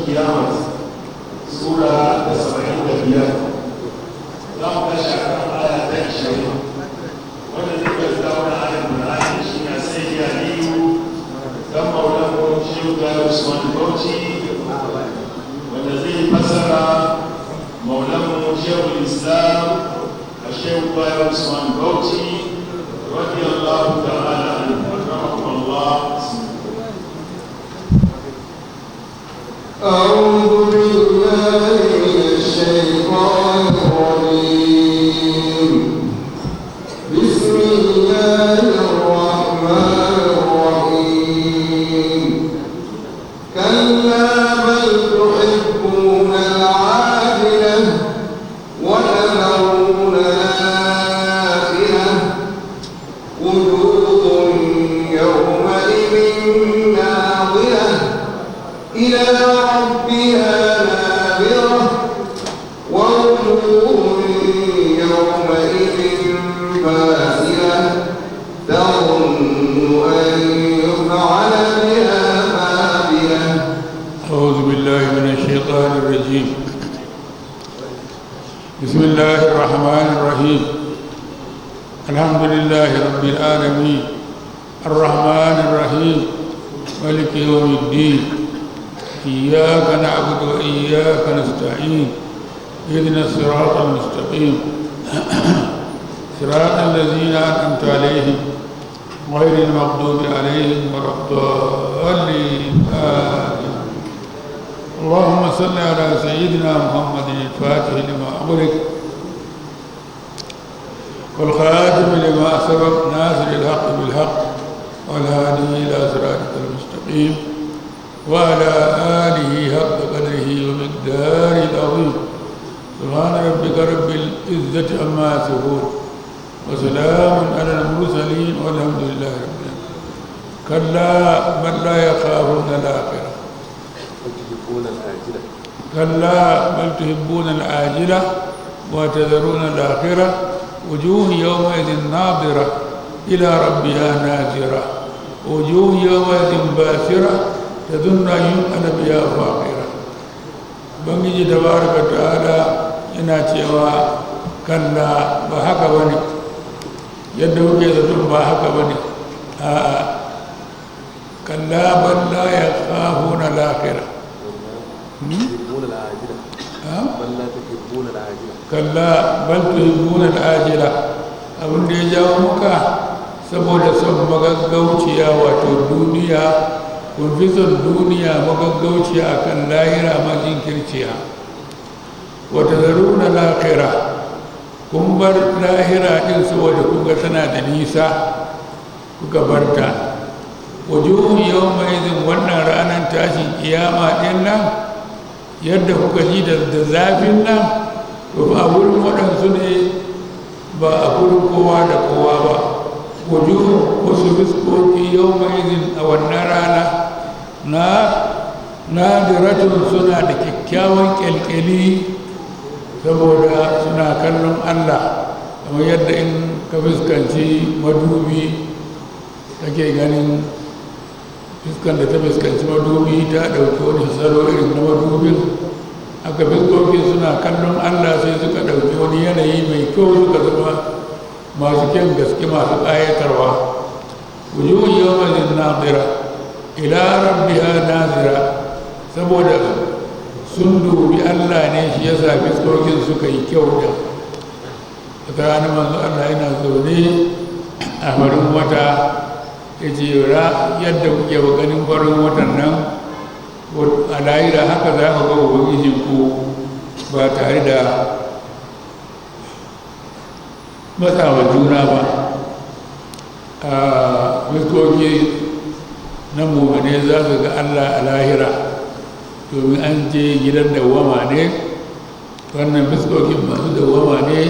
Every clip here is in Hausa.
Qiyamah, sura ta 75. Za mu tashi a kan aya ta 20, wanda zai karanta wani ayar Qur'ani shi ne sai ya Aliyu dan Maulan Shehu Gaya Usman Bauchi, wanda zai fassara Maulan Shehu Islam a Shehu Gaya Usman Bauchi radiyallahu ta'ala anhu. Akramakumullah. أعوذ بالله من الشيطان الرجيم. بسم الله الرحمن الرحيم. كلا بل تحبون العاجلة وتذرون الآخرة. وجوه يومئذ ناظرة إلى ربها ناظرة، ووجوه يومئذ باسرة تظن أن يفعل بها فاقرة. أعوذ بالله من الشيطان الرجيم. بسم الله الرحمن الرحيم. الحمد لله رب العالمين، الرحمن الرحيم، مالك يوم الدين، إياك نعبد وإياك نستعين، اهدنا الصراط المستقيم، صراط الذين أنعمت عليهم غير المغضوب عليهم ولا الضالين، آمين. اللهم صل على سيدنا محمد الفاتح لما أغلق، والخاتم لما سبق، ناصر الحق بالحق، والهادي إلى صراطك المستقيم، وعلى آله حق قدره ومقداره العظيم. سبحان ربك رب العزة عما يصفون، وسلام على المرسلين، والحمد لله رب العالمين. كلا بل لا يخافون الآخرة. كلا بل تحبون العاجلة وتذرون الآخرة. وجوه يومئذ ناظرة إلى ربها ناظرة، وجوه يومئذ باسرة تظن أن يفعل بها فاقرة. Ubangiji tabaraka ta'ala yana cewa kalla, ba haka bane yadda kuke zaton, ba haka bane, a'a. Kalla bal la yakhafuna al-akhirah. Kalla bal tuhibbuna al-ajila. Abin da ya jawo muka saboda son magaggauciya, wato duniya, kun fi son duniya magaggauciya akan lahira majinkirciya. Wa tadharuna al-akhirah, kun bar lahira din saboda kun ga tana da nisa, kuka barta. Wujuhun yawma idin, wannan ranar tashin kiyama din nan, yadda kuka ji da zafin nan, to ba wurin waɗansu ne, ba a wurin kowa da kowa ba. Wujuhun, wasu fiskoki, yawma idin, a wannan rana, na nadiratun, suna da kyakkyawan kyalkyali saboda suna kallon Allah, kamar yadda in ka fuskanci madubi kake ganin fuskan da ta fuskanci madubi ta ɗauki wani salo irin na madubin. Aka fuskokin suna kallon Allah sai suka ɗauki wani yanayi mai kyau, suka zama masu kyan gaske, masu ƙayatarwa. Wujuhun yawma nadira ila rabbiha nazira, saboda sun dubi Allah ne, shi yasa fiskokin suka yi kyau. Da wata rana manzo Allah yana zaune a farin wata, ya ce yadda kuke ba ganin farin watan nan a lahira, haka za ku ga Ubangijinku ba tare da matsawa juna ba. A fiskoki na mumine za su ga Allah a lahira domin an je gidan dawwama ne. Wannan fiskokin masu dawwama ne,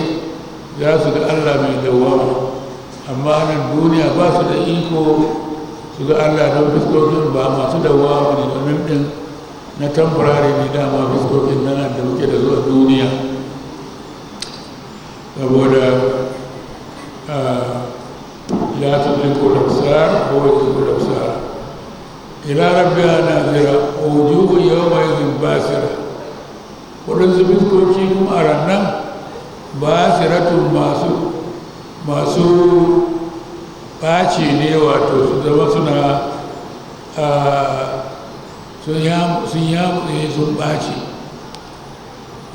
za su ga Allah mai dawwama. Amma nan duniya ba su da iko su ga Allah don fiskokin ba masu dawwama ne, domin ɗin na temporary ne dama fiskokin nan da muke da zuwa duniya, saboda la tudriku al-absar wa yudriku al-absar. Ila rabbiha nazira, wujuhu yawma idhin basira. Waɗansu fiskoki kuma a rannan basiratun masu ɓaci ne, wato su zama suna sun yamutse, sun ɓaci.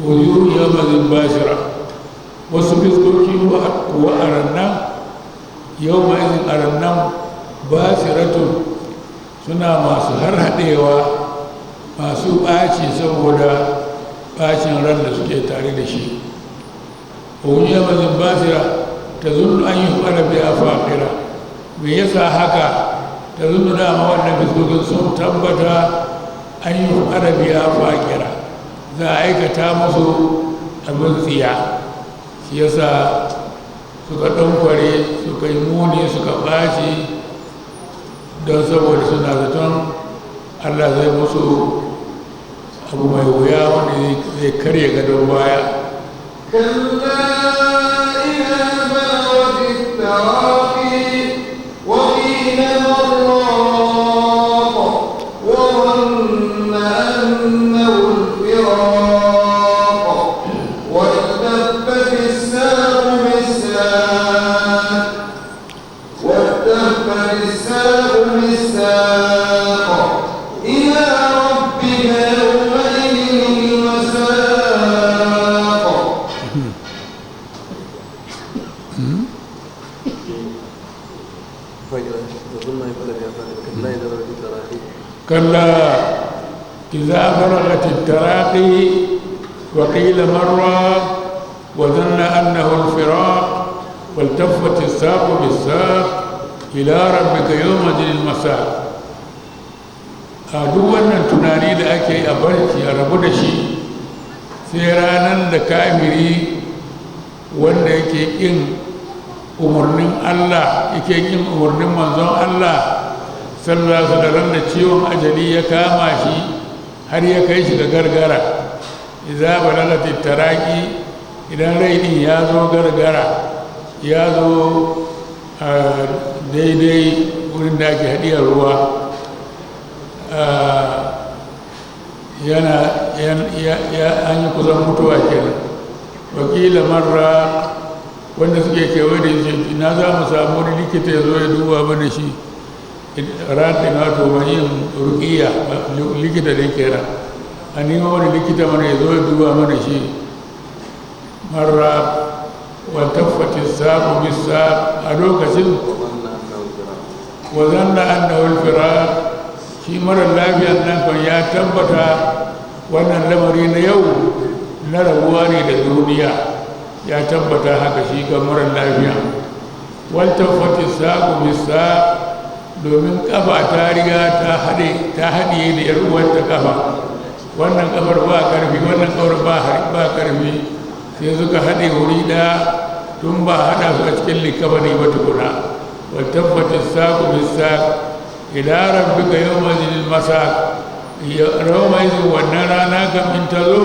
Wujuhun yawma basira, wasu fiskoki kuwa a rannan, yau izin a rannan, basiratun suna masu harhaɗewa, masu ɓaci saboda ɓacin ran da suke tare da shi. Wujuhun yawma basira ta zunnu an yi fara biya faƙira. Me yasa haka? Ta zunnu, dama wannan fiskokin sun tabbata an yi fara biya faƙira, za a aikata musu abin tsiya, shi yasa suka ɗankware, suka yi muni, suka ɓaci, don saboda suna zaton Allah zai musu abu mai wuya wanda zai karya gadon baya. كلا إذا بلغت التراقي وقيل من راق وظن أنه الفراق والتفت الساق بالساق والتفت الساق بالساق إلى ربك يومئذ المساق. كلا إذا بلغت التراقي وقيل من راق وظن أنه الفراق والتفت الساق بالساق إلى ربك يومئذ المساق. A duk wannan tunani da ake yi a barci, a rabu da shi, sai ranar da kafiri wanda yake ƙin umarnin Allah, yake ƙin umarnin manzon Allah sallallahu alaihi wasallam, da ciwon ajali ya kama shi har ya kai shi ga gargara. Idza balagat taraqi, idan rai din ya zo gargara, ya zo daidai wurin da ake hadiyar ruwa, yana ya an yi kusan mutuwa kenan. Wakila marra, wanda suke kewaye da shi, na za mu samu wani likita ya zo ya duba mana shi? Ratin, wato mai yin rukiya, likita da kenan. A nemo wani likita mana ya zo ya duba mana shi. Marra wa tabbati samu bisa a lokacin wa zanna annahu al-firaq, shi mara lafiyan nan kan ya tabbata wannan lamari na yau na rabuwa ne da duniya, ya tabbata haka shi ga mara lafiya. Wal tabbati samu bisa, domin kafa ta riga ta haɗe, ta haɗiye da yar uwarta kafa. Wannan kafar ba karfi, wannan kafar ba karfi, sai suka haɗe wuri ɗaya tun ba haɗa su a cikin likafani ba tukuna. Wal tabbati saku bisaq ila rabbika yawma idhil masaq. Yawma idhin, wannan rana kam in ta zo,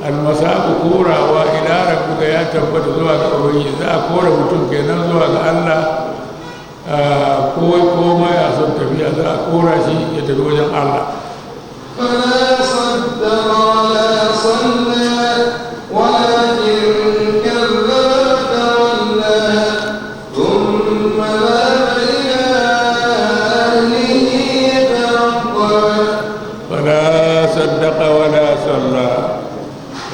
almasaku, korawa, ila rabbika, ya tabbata zuwa ga Ubangiji. Za a kora mutum kenan zuwa ga Allah. Ko ko ya son tafiya, za a kora shi ya tafi wajen Allah. فلا صدق ولا صلى ولكن كذب وتولى ثم ذهب إلى أهله يتمطى. فلا صدق ولا صلى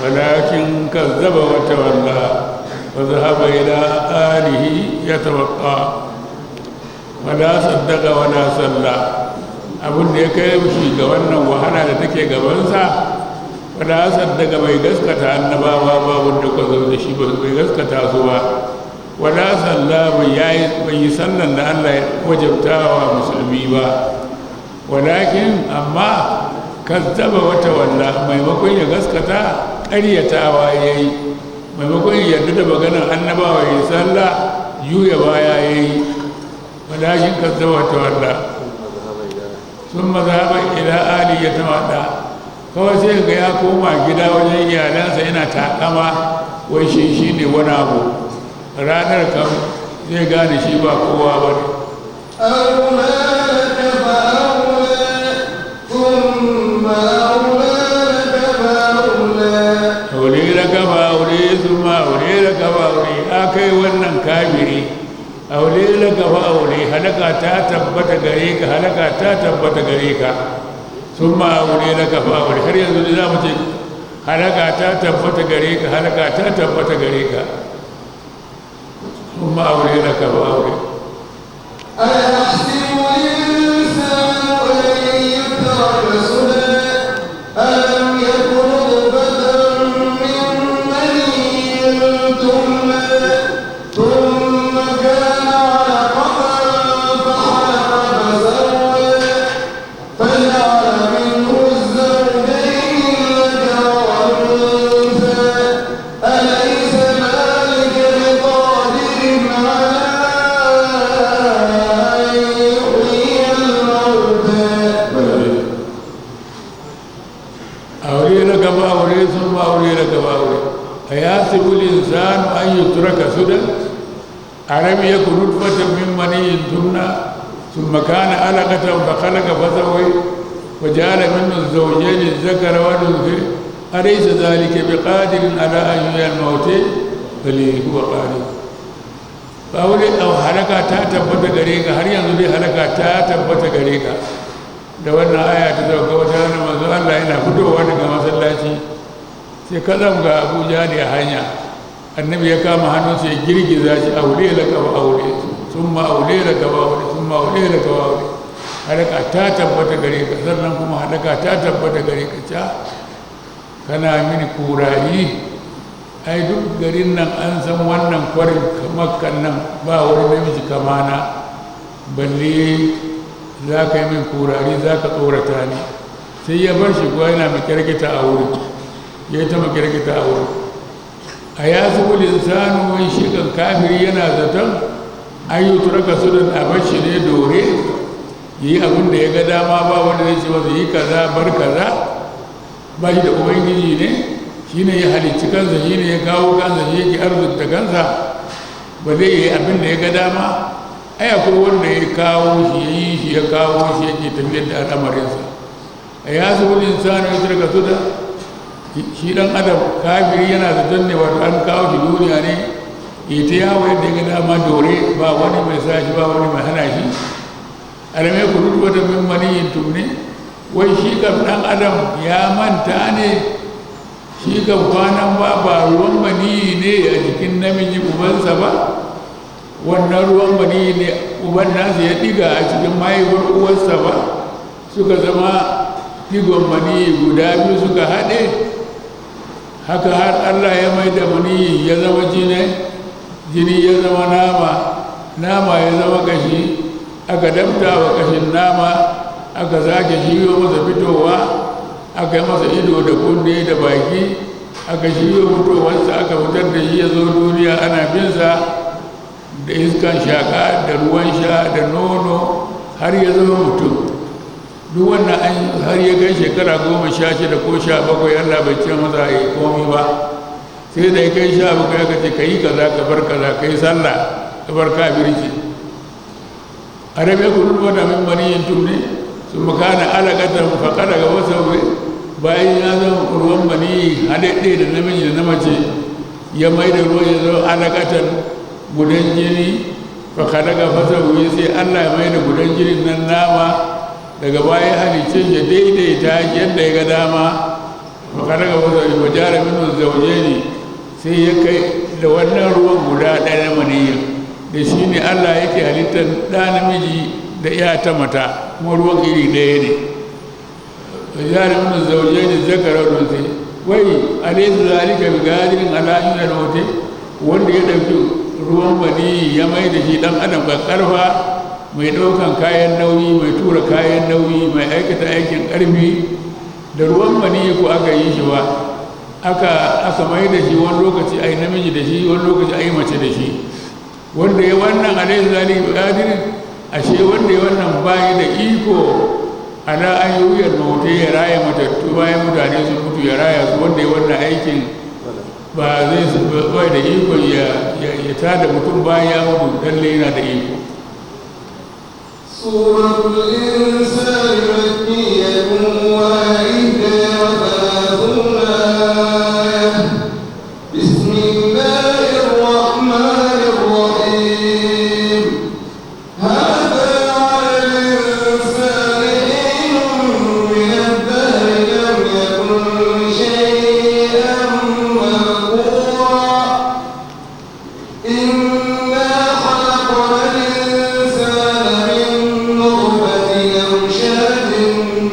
ولكن كذب وتولى وذهب إلى أهله يتمطى. ولا صدق ولا صلى, abin da ya kai shi ga wannan wahala da take gabansa, wala saddaka, bai gaskata annabawa ba wanda ka zo da shi, bai gaskata su ba. Wala salla, bai yi sallan da Allah ya wajabtawa musulmi ba. Walakin, amma, kazzaba wata walla, maimakon ya gaskata ƙaryatawa ya yi, maimakon ya yarda da maganar annabawa ya yi sallah, juya baya ya yi. Walakin kazzaba wata walla sun mazaba ila ali ya tamada, kawai sai ga ya koma gida wajen iyalansa yana takama wai shi shi ne wani abu. Ranar kam zai gane shi ba kowa ba ne. أولى لك فأولى ثم أولى. gare ka, halaka ta tabbata gare ka. Sun ma'aure na kafa aure, har yanzu da za mu ce halaka ta tabbata gare ka, halaka ta tabbata gare ka. Sun ma'aure na kafa aure. أيحسب الإنسان أن يترك سدى؟ ألم يك نطفة من مني تمنى ثم كان علقة فخلق فسوى فجعل منه الزوجين الذكر والأنثى أليس ذلك بقادر على أن يحيي الموتى؟ Aure na gaba aure, sun ma aure na gaba aure. A yasibul insanu an yutraka sudan? Alam yakun nutfatan min maniyyin tumna thumma kana alaqatan fa khalaqa fa sawwa wa ja'ala minhu az-zawjayn adh-dhakara wal untha alaysa dhalika biqadirin ala an yuhyiya al-mauta? Bal huwa qadir. Ba wani halaka ta tabbata gare ka, har yanzu dai halaka ta tabbata gare ka. Da wannan aya ta sauka, wata rana manzo Allah yana fitowa daga masallaci, sai kazam ga Abu Jahal a hanya. Annabi ya kama hannunsa ya girgiza shi: aure laka wa aure, summa aure laka wa aure, summa aure laka wa aure, halaka ta tabbata gare ka, sannan kuma halaka ta tabbata gare ka. Ca kana mini kurari? Ai duk garin nan an san wannan kwarin Makkan nan ba wani namiji kamana, balle za ka yi min kurari, za ka tsorata ni. Sai ya bar shi kuwa yana makirkita a wurin, ya yi ta makirkita a wurin. A ya zubu linsanu, wai shi kan kafiri yana zaton an yi turaka sudan, a bar shi ne dore yi abin da ya ga dama, ba wanda zai ce masa yi kaza, bar kaza. Ba shi da ubangiji ne? Shi ne ya halicci kansa, shi ne ya kawo kansa, shi yake arzuta kansa, ba zai yi abin da ya ga dama? Ai akwai wanda ya kawo shi, ya yi shi, ya kawo shi, yake tafiyar da al'amarinsa. A ya zubu linsanu ya turka suda. Shi dan adam kafiri yana zaton ne wato an kawo shi duniya ne ya ta yawo yadda ya ga dama dore, ba wani mai sa shi, ba wani mai hana shi. Alamai ku rubuta da min maniyin tumne. Wai shi kam dan adam ya manta ne, shi kam kwanan ba ba ruwan maniyi ne a jikin namiji ubansa ba? Wannan ruwan maniyi ne uban nasa ya diga a cikin mahaifar uwarsa ba, suka zama digon maniyi guda biyu suka haɗe haka har Allah ya mai da maniyi ya zama jini, jini ya zama nama, nama ya zama kashi, aka dabta wa kashin nama, aka sake shiryo masa fitowa, aka yi masa ido da kunne da baki, aka shiryo fitowarsa, aka fitar da shi ya zo duniya, ana binsa da iskan shaka da ruwan sha da nono har ya zama mutum. Duk wannan an har ya kai shekara 16 ko 17, Allah bai ce masa ya komi ba. Sai da ya kai 17 aka ce ka yi kaza, ka bar kaza, ka yi sallah, ka bar kafirci. A rabe ku duk wanda min maniyin tumne sun makana alaƙatar faƙa daga wasu. Bayan ya zama ruwan maniyi haɗaɗɗe da namiji da na mace, ya mai da ruwan ya zama alaƙatar gudan jini, faƙa daga fasa, sai Allah ya mai da gudan jinin nan nama. Daga baya halicce ya daidaita yadda ya ga dama. Faƙa daga fasa wa jara minu zauje ne, sai ya kai da wannan ruwan guda ɗaya na maniyyin da shi ne Allah yake halittar ɗa namiji da ya ta mata, kuma ruwan iri ɗaya ne. Jara minu zauje ne zakara dutse. Wai alaysa zalika bi qadirin ala an yuhyi? Wanda ya ɗauki ruwan maniyyi ya mai da shi ɗan adam ƙarfa, mai ɗaukan kayan nauyi, mai tura kayan nauyi, mai aikata aikin ƙarfi, da ruwan maniyyi ko aka yi shi ba, aka mai da shi wani lokaci ai namiji da shi, wani lokaci ai mace da shi. Wanda ya wannan, alaysa zalika bi qadirin, ashe wanda ya wannan bayi da iko ala an yuhyil mauta, ya raya matattu bayan mutane sun mutu, ya raya su? Wanda ya wannan aikin ba zai bai da iko ya tada mutum bayan ya mutu? Lalle yana da iko. سورة الإنسان مكية و31 آية. بسم الله الرحمن الرحيم. هل أتى على الإنسان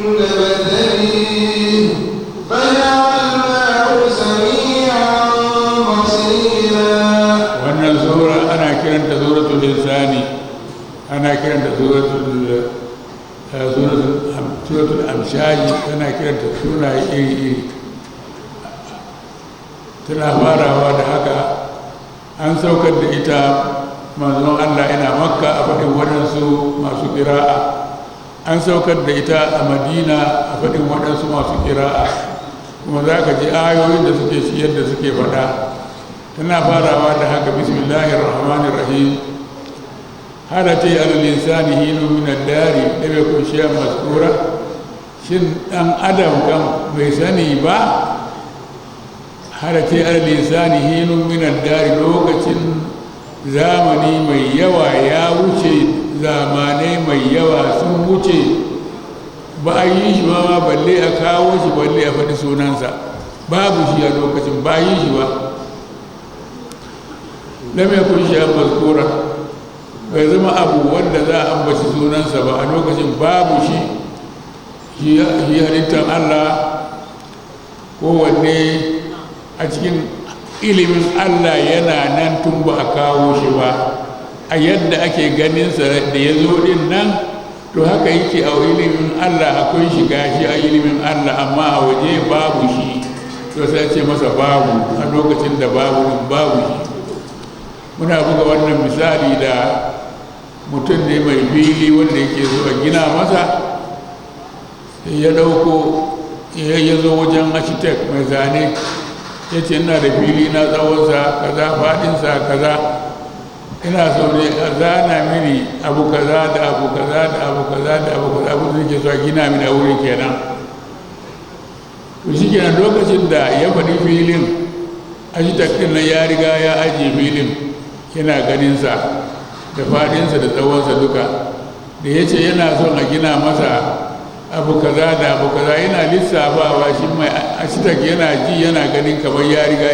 نبتليه فجعلناه سميعا بصيرا. Wannan sura ana kiranta suratul insani, ana kiranta suratul amshaji, ana kiranta sunaye iri iri. Tana farawa da haka. An saukar da ita manzon Allah yana Makka a faɗin waɗansu masu ƙira'a, an saukar da ita a Madina a faɗin waɗansu masu ƙira'a. Kuma za ka ji ayoyin da suke ci yadda suke faɗa. Tana farawa da haka: bismillahir rahmanir rahim. Hal ata alal insani hinu min ad-dari lam yakun shay'an mazkura. Shin dan adam kan bai sani ba? Hal ata alal insani hinu min ad-dari, lokacin zamani mai yawa ya wuce, zamanai mai yawa sun wuce, ba a yi shi ba ma balle a kawo shi, balle a faɗi sunansa, babu shi a lokacin, ba a yi shi ba. Lam yakun shay'an mazkura, bai zama abu wanda za a ambaci sunansa ba a lokacin, babu shi. Shi halittar Allah kowanne a cikin ilimin Allah yana nan tun ba a kawo shi ba. A yadda ake ganinsa da ya zo din nan, to haka yake a ilimin Allah. Akwai shi, gashi a ilimin Allah, amma a waje babu shi. To sai ce masa babu a lokacin da babu din, babu shi. Muna buga wannan misali da mutum ne mai fili wanda yake so a gina masa. Sai ya ɗauko ya zo wajen architect mai zane, ya ce, "Ina da fili na, tsawonsa kaza, faɗinsa kaza, ina so ne a zana mini abu kaza da abu kaza da abu kaza da abu kaza." Abu da nake so a gina mini a wurin kenan. To shi kenan, lokacin da ya faɗi filin, architect ɗin nan ya riga ya ajiye filin, yana ganinsa da faɗinsa da tsawonsa duka. Da ya ce yana son a gina masa abu kaza da abu kaza, yana lissafawa, shi mai architect yana ji yana ganin kamar ya riga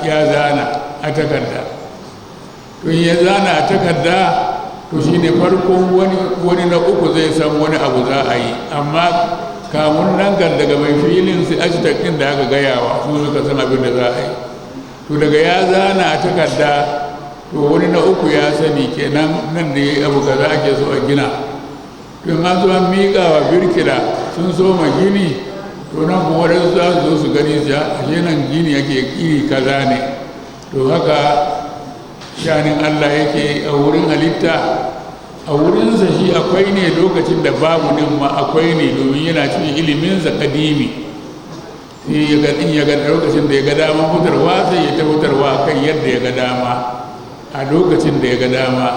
ya zana a takarda. To in ya zana a takarda, to shi ne farkon wani na uku zai san wani abu za a yi. Amma kamun nan kan, daga mai filin sai architect ɗin da aka gayawa, su suka san abin da za a yi. To daga ya zana a takarda, to wani na uku ya sani kenan nan da ya abu kaza ake so a gina. To in an zo an miƙa wa birkila, sun soma gini, to nan kuma waɗansu za su zo su gani su, ashe nan gini ake iri kaza ne. To haka sha'anin Allah yake a wurin halitta. A wurinsa shi akwai ne, lokacin da babu din ma akwai ne, domin yana cikin iliminsa kadimi. Sai ya ga in ya ga lokacin da ya ga dama fitarwa, sai ya ta fitarwa kan yadda ya ga dama a lokacin da ya ga dama.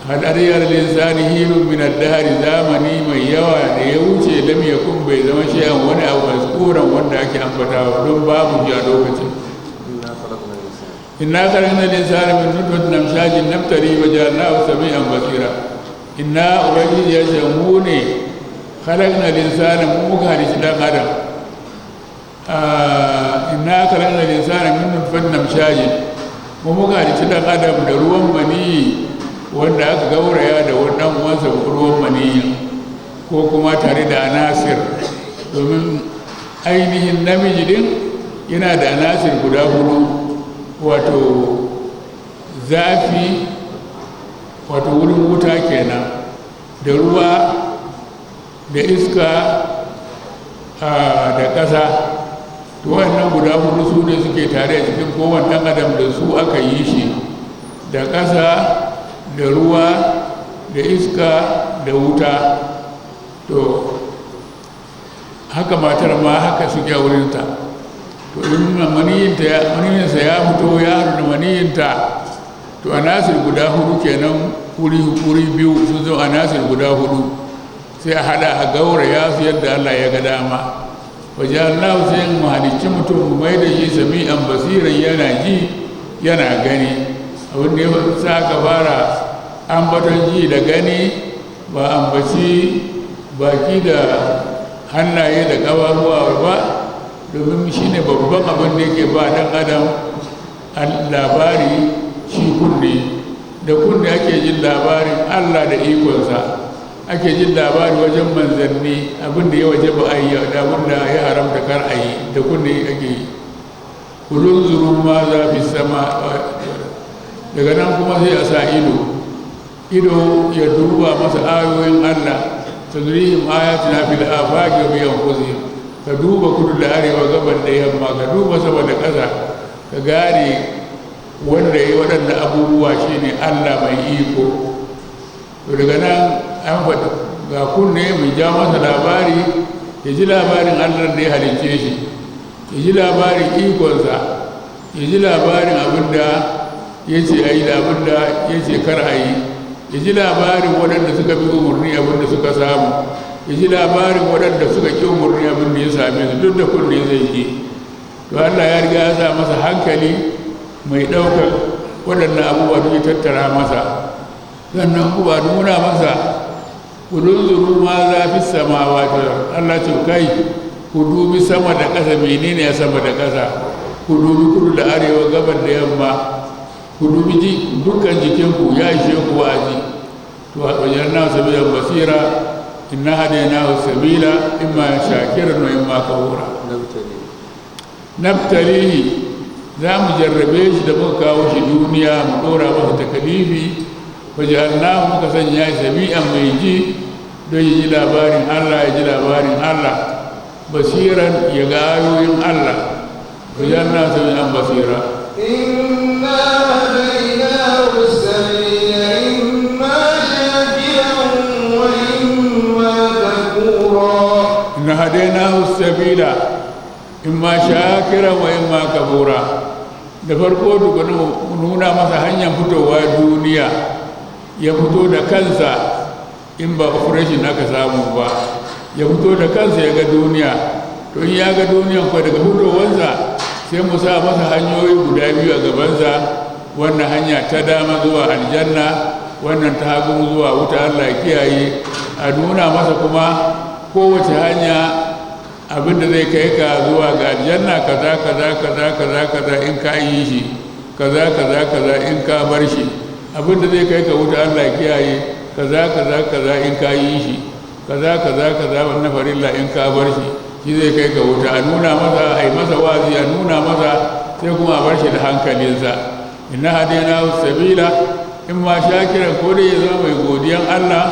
Hal ata alal insani hinun min ad-dahr, zamani mai yawa da ya wuce, lam yakun, bai zama shay'an, wani abu, mazkuran, wanda ake ambatawa, don babu shi a lokacin. Inna khalaqna al-insana min nutfatin amshajin nabtalihi wa ja'alnahu sami'an basira. Inna, ubangiji ya ce mu ne, khalaqna al-insana, mu muka halicci dan adam. Inna khalaqna al-insana min nutfatin amshajin, mu muka halicci dan adam da ruwan maniyi wanda aka gauraya da wannan uwansa ruwan maniyi, ko kuma tare da anasir, domin ainihin namiji din yana da anasir guda hudu, wato zafi, wato wurin wuta kenan, da ruwa da iska da ƙasa. To wannan guda hudu su ne suke tare a cikin kowane ɗan adam, da su aka yi shi, da ƙasa da ruwa da iska da wuta. To haka matar ma haka suke a wurinta. To in maniyinsa ya fito ya haɗu da maniyinta, to anasir guda hudu kenan, wuri biyu sun zo, anasir guda hudu, sai a haɗa a gauraya su yadda Allah ya ga dama. Waje Allah sai mu halicci mutum, mu mai da shi sami'an basiran, yana ji yana gani. Abin da ya sa ka fara ambaton ji da gani, ba ambaci baki da hannaye da ƙafafuwa ba, domin shi ne babban abin da yake ba ɗan adam labari, shi kunne. Da kunne ake jin labarin Allah da ikonsa. Ake jin labari wajen manzanni, abin da ya waje ba a yi da abin da ya haramta kar a yi, da kunne ake yi. Kulun zuru ma za fi sama. Daga nan kuma sai a sa ido, ido ya duba masa ayoyin Allah. Tadrihim ayatina fil afaqi wa fi anfusihim. Ka duba kudu da arewa, gaban da yamma, ka duba sama da ƙasa, ka gane wanda ya yi waɗannan abubuwa shine Allah mai iko. To daga nan an faɗi ga kunne mai ja masa labari, ya ji labarin Allah da ya halicce shi, ya ji labarin ikonsa, ya ji labarin abin da ya ce a yi da abin da ya ce kar a yi, ya ji labarin waɗanda suka bi umarni abin da suka samu, ya ji labarin waɗanda suka ƙi umarni abin da ya same su. Duk da kunne zai ji. To Allah ya riga ya sa masa hankali mai ɗaukar waɗannan abubuwa, duk ya tattara masa. Sannan kuma nuna masa kudin zuru ma za fi samawa. Allah ce, kai, ku dubi sama da ƙasa, menene ya sama da ƙasa? Ku dubi kudu da arewa, gabar da yamma, ku dubi dukkan jikinku, ya ishe ku wa'azi. To wajen na sabilan basira, inna hadainahu sabila imma shakiran wa imma kafura. Naftalihi, za mu jarrabe shi da muka kawo shi duniya, mu ɗora masa takalifi. Waje'alnahu, muka sanya shi sami'an, mai ji, don ya ji labarin Allah, ya ji labarin Allah, basiran, ya ga ayoyin Allah. Waje'alnahu sami'an basira. إنا هديناه السبيل إما شاكرا وإما كفورا. Inna hadainahu sabila imma shakira wa imma kafura. Da farko duka nuna masa hanyar fitowa duniya, ya fito da kansa, in ba operation aka samu ba, ya fito da kansa ya ga duniya. To in ya ga duniyan ko, daga fitowarsa sai mu sa masa hanyoyi guda biyu a gabansa: wannan hanya ta dama zuwa aljanna, wannan ta hagu zuwa wuta, Allah ya kiyaye. A nuna masa kuma kowace hanya, abin da zai kai ka zuwa ga aljanna kaza kaza kaza kaza kaza in ka yi shi, kaza kaza kaza in ka bar shi, abin da zai kai ka wuta, Allah ya kiyaye, kaza kaza kaza in ka yi shi, kaza kaza kaza wannan farilla in ka bar shi, shi zai kai ka wuta. A nuna masa, a yi masa wa'azi, a nuna masa, sai kuma a bar shi da hankalinsa. Inna hadainahu sabila in ma shakiran, ko dai ya zama mai godiyan Allah,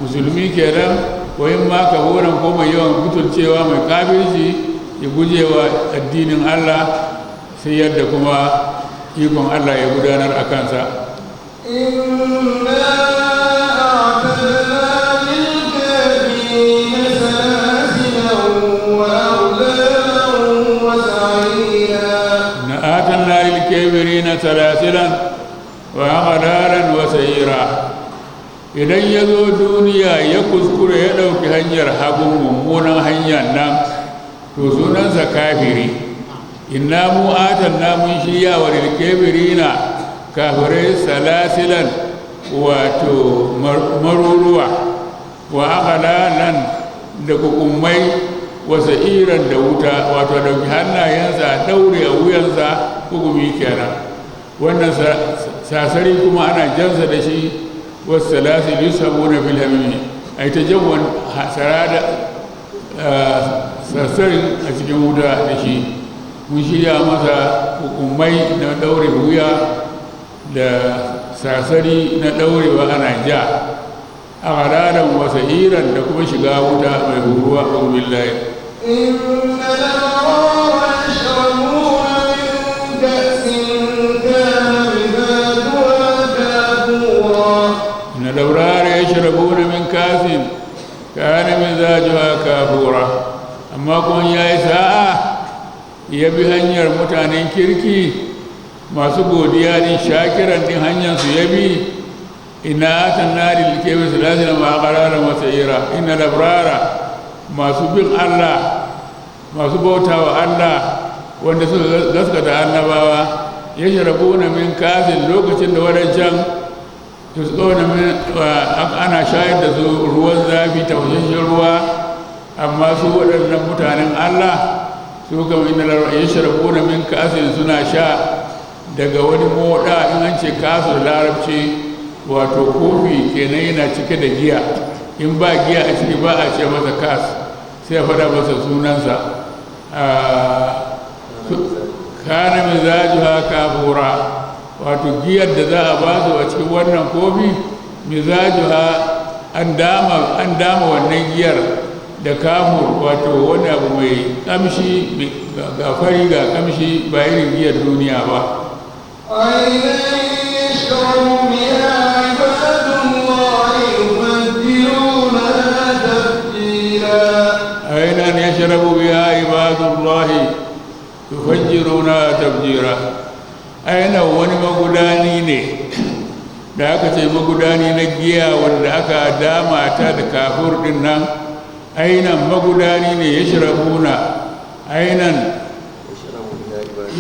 musulmi kenan, wa in ma kafuran, ko mai yawan butulcewa, mai kafirci, ya gujewa addinin Allah, sai yadda kuma ikon Allah ya gudanar a kansa. إنا أعتدنا للكافرين سلاسلا وأغلالا وسعيرا. Na atanna lil kafirina salasilan wa aghlalan wa sa'ira. Idan ya zo duniya ya kuskure ya ɗauki hanyar hagun, mummunan hanyar nan, to sunansa kafiri. Inna mu atanna, mun shirya wa lil kafirina, kafirai, salasilan, wato maruruwa, wa aghlalan, da kukummai, wa sa'iran, da wuta, wato dauki hannayensa a daure a wuyansa, hukumi kenan. Wannan sasari kuma ana jansa da shi. Wasu salasil yusabuna fil hamimi, ai ta jan sarada sasarin a cikin wuta da shi. Mun shirya masa hukumai na daure wuya da sasari na daurewa ana ja, a hararan wasa iran, da kuma shiga wuta mai huruwa a billahi. إن الأبرار يشربون من كأس كان مزاجها كافورا. إن الأبرار يشربون من كأس كان مزاجها كافورا. Amma kuma ya yi sa'a ya bi hanyar mutanen kirki masu godiya din, shakiran din, hanyar su ya bi. Ina atanna lil kafir salasila ma qarara wa sa'ira. Inna labrara, masu bin Allah, masu bautawa Allah, wanda suka gaskata annabawa, yashrabuna min kasin, lokacin da wadancan tusqawna min, ana shayar da su ruwan zafi, tafashashen ruwa, amma su waɗannan mutanen Allah su kam inna yashrabuna min kasin, suna sha daga wani moda. In an ce kasu da larabci, wato kofi kenan, yana cike da giya. In ba giya a ciki ba a ce masa kas, sai a faɗa masa sunansa. Kana mizajuha kafura, wato giyar da za a ba su a cikin wannan kofi, mizajuha an dama wannan giyar da kafur, wato wani abu mai kamshi, ga fari ga kamshi, ba irin giyar duniya ba. عينا يشرب بها عباد الله يفجرونها تفجيرا. عينا يشرب بها عباد الله يفجرونها تفجيرا. Aina wani magudani ne da aka ce magudani na giya wanda aka dama ta da kafur din nan. Ainan magudani ne, yashrabuna ainan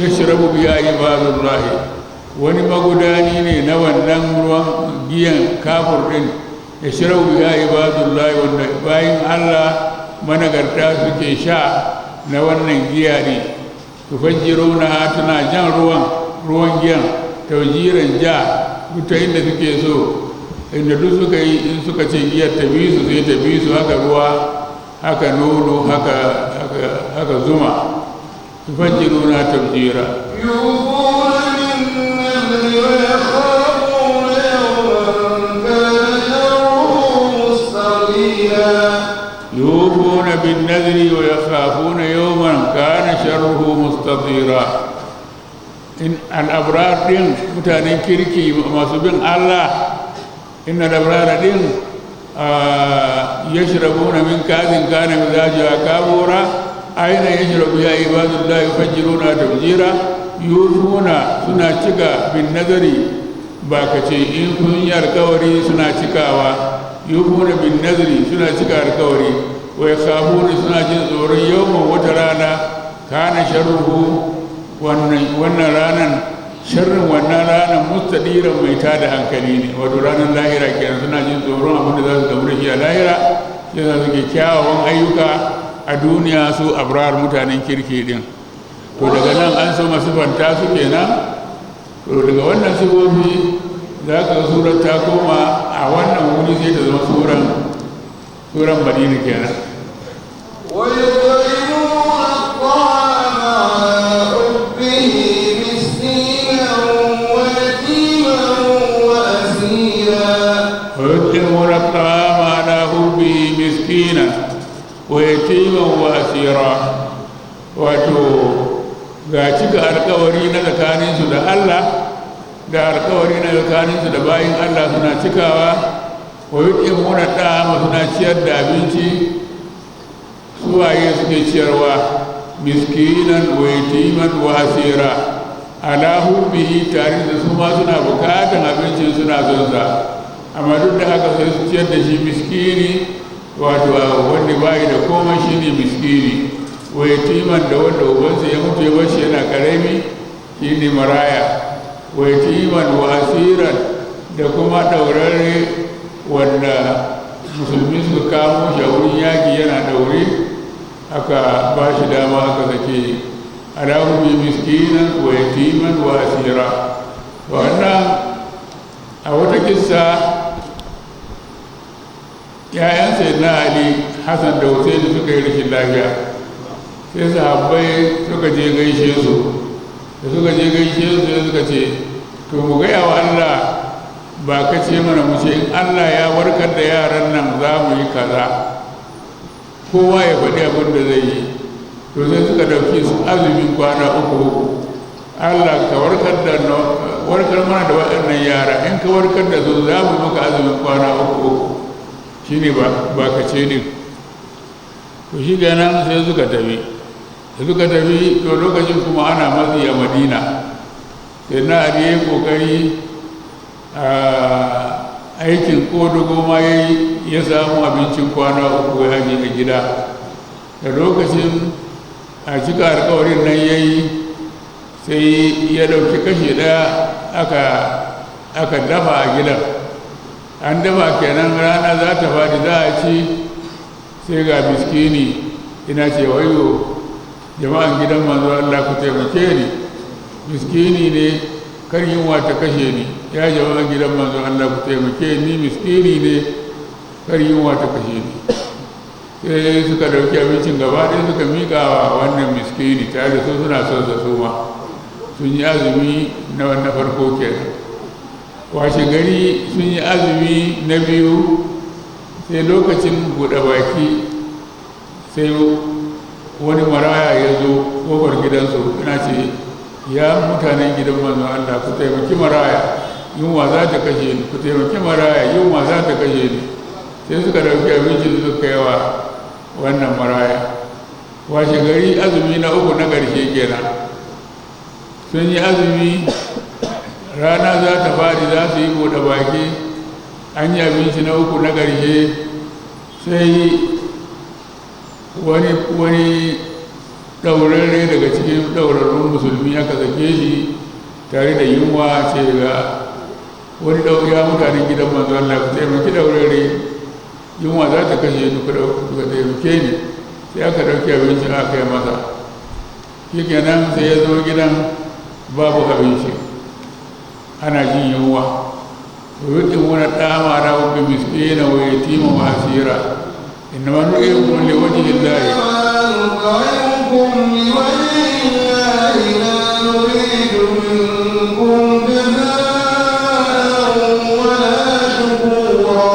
yashrabu biha ibadullahi, wani magudani ne na wannan ruwan giyan kafur din, yashrabu biha ibadullahi, wanda bayin Allah managarta suke sha na wannan giya ne. Tufajjiruna, tana jan ruwan giyan, taujiran, ja duk ta inda suke so, inda duk suka yi, in suka ce giyar ta bi su, sai ta bi su, haka ruwa, haka nono, haka haka haka zuma. Tufajjiruna tafjira. يوفون بالنذر ويخافون يوما كان شره مستطيرا. يوفون بالنذر ويخافون يوما كان شره مستطيرا. In al'abrar din, mutanen kirki masu bin Allah, inna al'abrar din yashrabuna min kazin kana mizajuha kafura, aina yashrabu ya ibadullah yufajjiruna tafjira. Yufuna, suna cika, bin nazari, ba ka ce in kun yi alkawari suna cikawa. Yufuna bin nazari, suna cika alkawari. Wa yakhafuna, suna jin tsoron, yawman, wata rana, kana sharruhu, wannan ranan, sharrin wannan ranan, mustadiran, mai tada hankali ne, wato ranar lahira kenan. Suna jin tsoron abin da za su gamu da shi a lahira, yasa suke kyawawan ayyuka a duniya, su abrar, mutanen kirki din. To daga nan an so masu fanta su kenan. To daga wannan sifofi za ka ga surar ta koma a wannan wuri, sai ta zama suran Madina kenan. ويطعمون الطعام على حبه مسكينا ويتيما وأسيرا. ويطعمون الطعام على حبه مسكينا ويتيما وأسيرا. Wato ga cika alkawari na tsakaninsu da Allah, da alkawari na tsakaninsu da bayin Allah suna cikawa. Wa yut'imuna ta'ama, suna ciyar da abinci. Suwaye suke ciyarwa? Miskinan wa yatiman wa asira. Ala hubbihi, tare da su ma suna bukatan abincin, suna son sa, amma duk da haka sai su ciyar da shi. Miskini, wato wanda bayi da komai shine miskini. Wa yatiman, da wanda ubansa ya mutu ya bar shi yana karami, shine maraya. Wa yatiman wa asiran, da kuma daurare wanda musulmi suka kamo shi a wurin yaƙi yana daure, aka ba shi dama aka sake. Ala hubbi miskinan wa yatiman wa asira. Wannan a wata kissa, ‘ya'yan Sayyidina Ali, Hassan da Hussein, suka yi rashin lafiya, sai sahabbai suka je gaishe su. Da suka je gaishe su, sai suka ce, "To mu gaya wa Allah ba ka ce mana mu ce in Allah ya warkar da yaran nan za mu yi kaza, kowa ya faɗi abin da zai yi." To sai suka ɗauki su azumin kwana uku uku. "Allah ka warkar da warkar mana da waɗannan yara, in ka warkar da su za mu maka azumin kwana uku uku." Shine ba ka ce din. To shi kenan sai suka tafi. Da suka tafi, to lokacin kuma ana matsi a Madina. Sai na Ali ya yi kokari a aikin kodugo ma ya yi, ya samu abincin kwana 3 ya aje a gida. Da lokacin a cika alkawarin nan ya yi, sai ya ɗauki kashi ɗaya aka dafa a gidan. An dafa kenan, rana za ta faɗi za a ci, sai ga miskini ina ce, "Wayo jama'an gidan manzo Allah, ku taimake ni, miskini ne, kar yunwa ta kashe ni. Ya jama'an gidan manzo Allah, ku taimake ni, miskini ne." Kar yunwa ta kashe ni. Sai suka dauki abincin gaba ɗaya suka miƙa wa wannan miskini, tare da su suna son sa, su ma sun yi azumi na wannan farko kenan. Washe gari sun yi azumi na biyu, sai lokacin buɗe baki sai wani maraya ya zo ƙofar gidansu yana ce, "Ya mutanen gidan manzon Allah, ku taimaki maraya, yunwa za ta kashe ni. Ku taimaki maraya, yunwa za ta kashe ni." Sai suka ɗauki abinci da suka kai wa wannan maraya. Washe gari azumi na uku na ƙarshe kenan, sun yi azumi, rana za ta faɗi za su yi buɗe baki, an yi abinci na uku na ƙarshe, sai wani ɗaurarre daga cikin ɗaurarrun musulmi aka sake shi tare da yunwa, ce ga wani, "Ya mutanen gidan manzo Allah, ku taimaki ɗaurarre, yunwa za ta kashe ni, ku taimake ni." Sai aka ɗauki abinci aka yi masa. Shikenan, sai ya zo gidan babu abinci, ana jin yunwa. ويطعمون الطعام على حبه مسكينا ويتيما وأسيرا إنما نطعمكم لوجه الله. نطعمكم لوجه الله، لا نريد منكم جزاء ولا شكورا.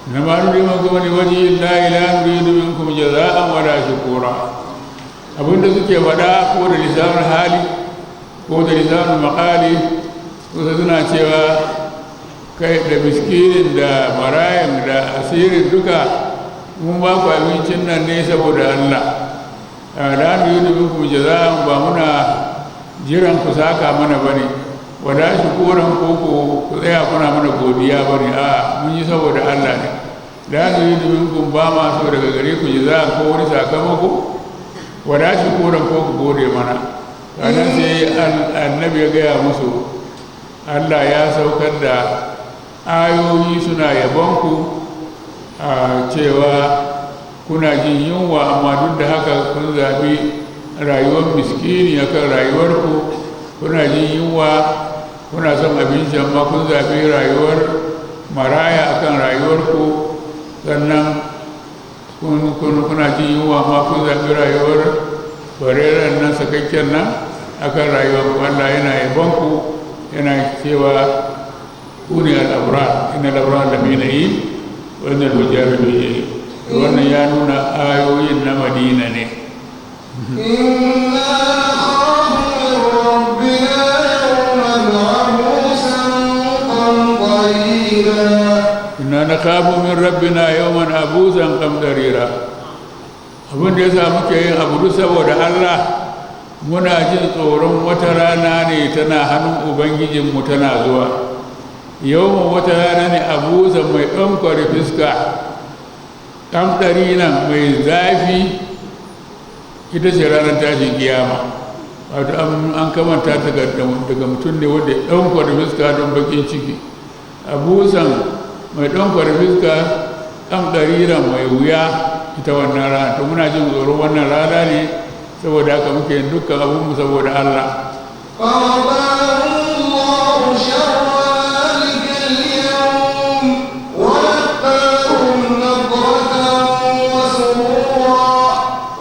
إنما نطعمكم لوجه الله، لا نريد منكم جزاء ولا شكورا. Abinda suke faɗa ko da lisanul hali ko da lisanul maƙali, wasu suna cewa, "Kai, da miskinin da marayan da asirin duka, mun ba ku abincin nan ne saboda Allah. La nuridu minkum jaza'an, ba muna jiran ku saka mana bane, wala shukuran, ko ku tsaya kuna mana godiya bane. A mun yi saboda Allah ne. La nuridu minkum, ba ma so daga gare ku, jaza'an, ko wani sakamako, wala shukuran, ko ku gode mana." Sannan sai annabi ya gaya musu Allah ya saukar da ayoyi suna yabonku a cewa kuna jin yunwa, amma duk da haka kun zaɓi rayuwar miskini akan rayuwarku. Kuna jin yunwa, kuna son abinci, amma kun zaɓi rayuwar maraya akan rayuwarku. Sannan kuna jin yunwa, amma kun zaɓi rayuwar bareren nan, sakakken nan, akan rayuwarku. Allah yana yabonku, yana cewa ku ne الأبرار، إن الأبرار لفي نعيم وإن الفجار لفي جحيم. Wannan ya nuna ayoyin na Madina ne. إنا نخاف من ربنا يوما عبوسا قمطريرا. إنا نخاف من ربنا يوما عبوسا قمطريرا. Abin da yasa muke yin abu duk saboda Allah, muna jin tsoron wata rana ne tana hannun ubangijinmu tana zuwa. Yau wata rana ne عبوسا, mai ɗankware fuska, قمطريرا, mai zafi, ita ce ranar tashin kiyama. Wato an kamanta ta daga mutum ne wanda ya ɗankware fuska don bakin ciki. عبوسا, mai ɗankware fuska, قمطريرا, mai wuya, ita wannan rana. To muna jin tsoron wannan rana ne, saboda haka muke yin dukkan abinmu saboda Allah. فوقاهم الله شر ذلك اليوم ولقاهم نضرة وسرورا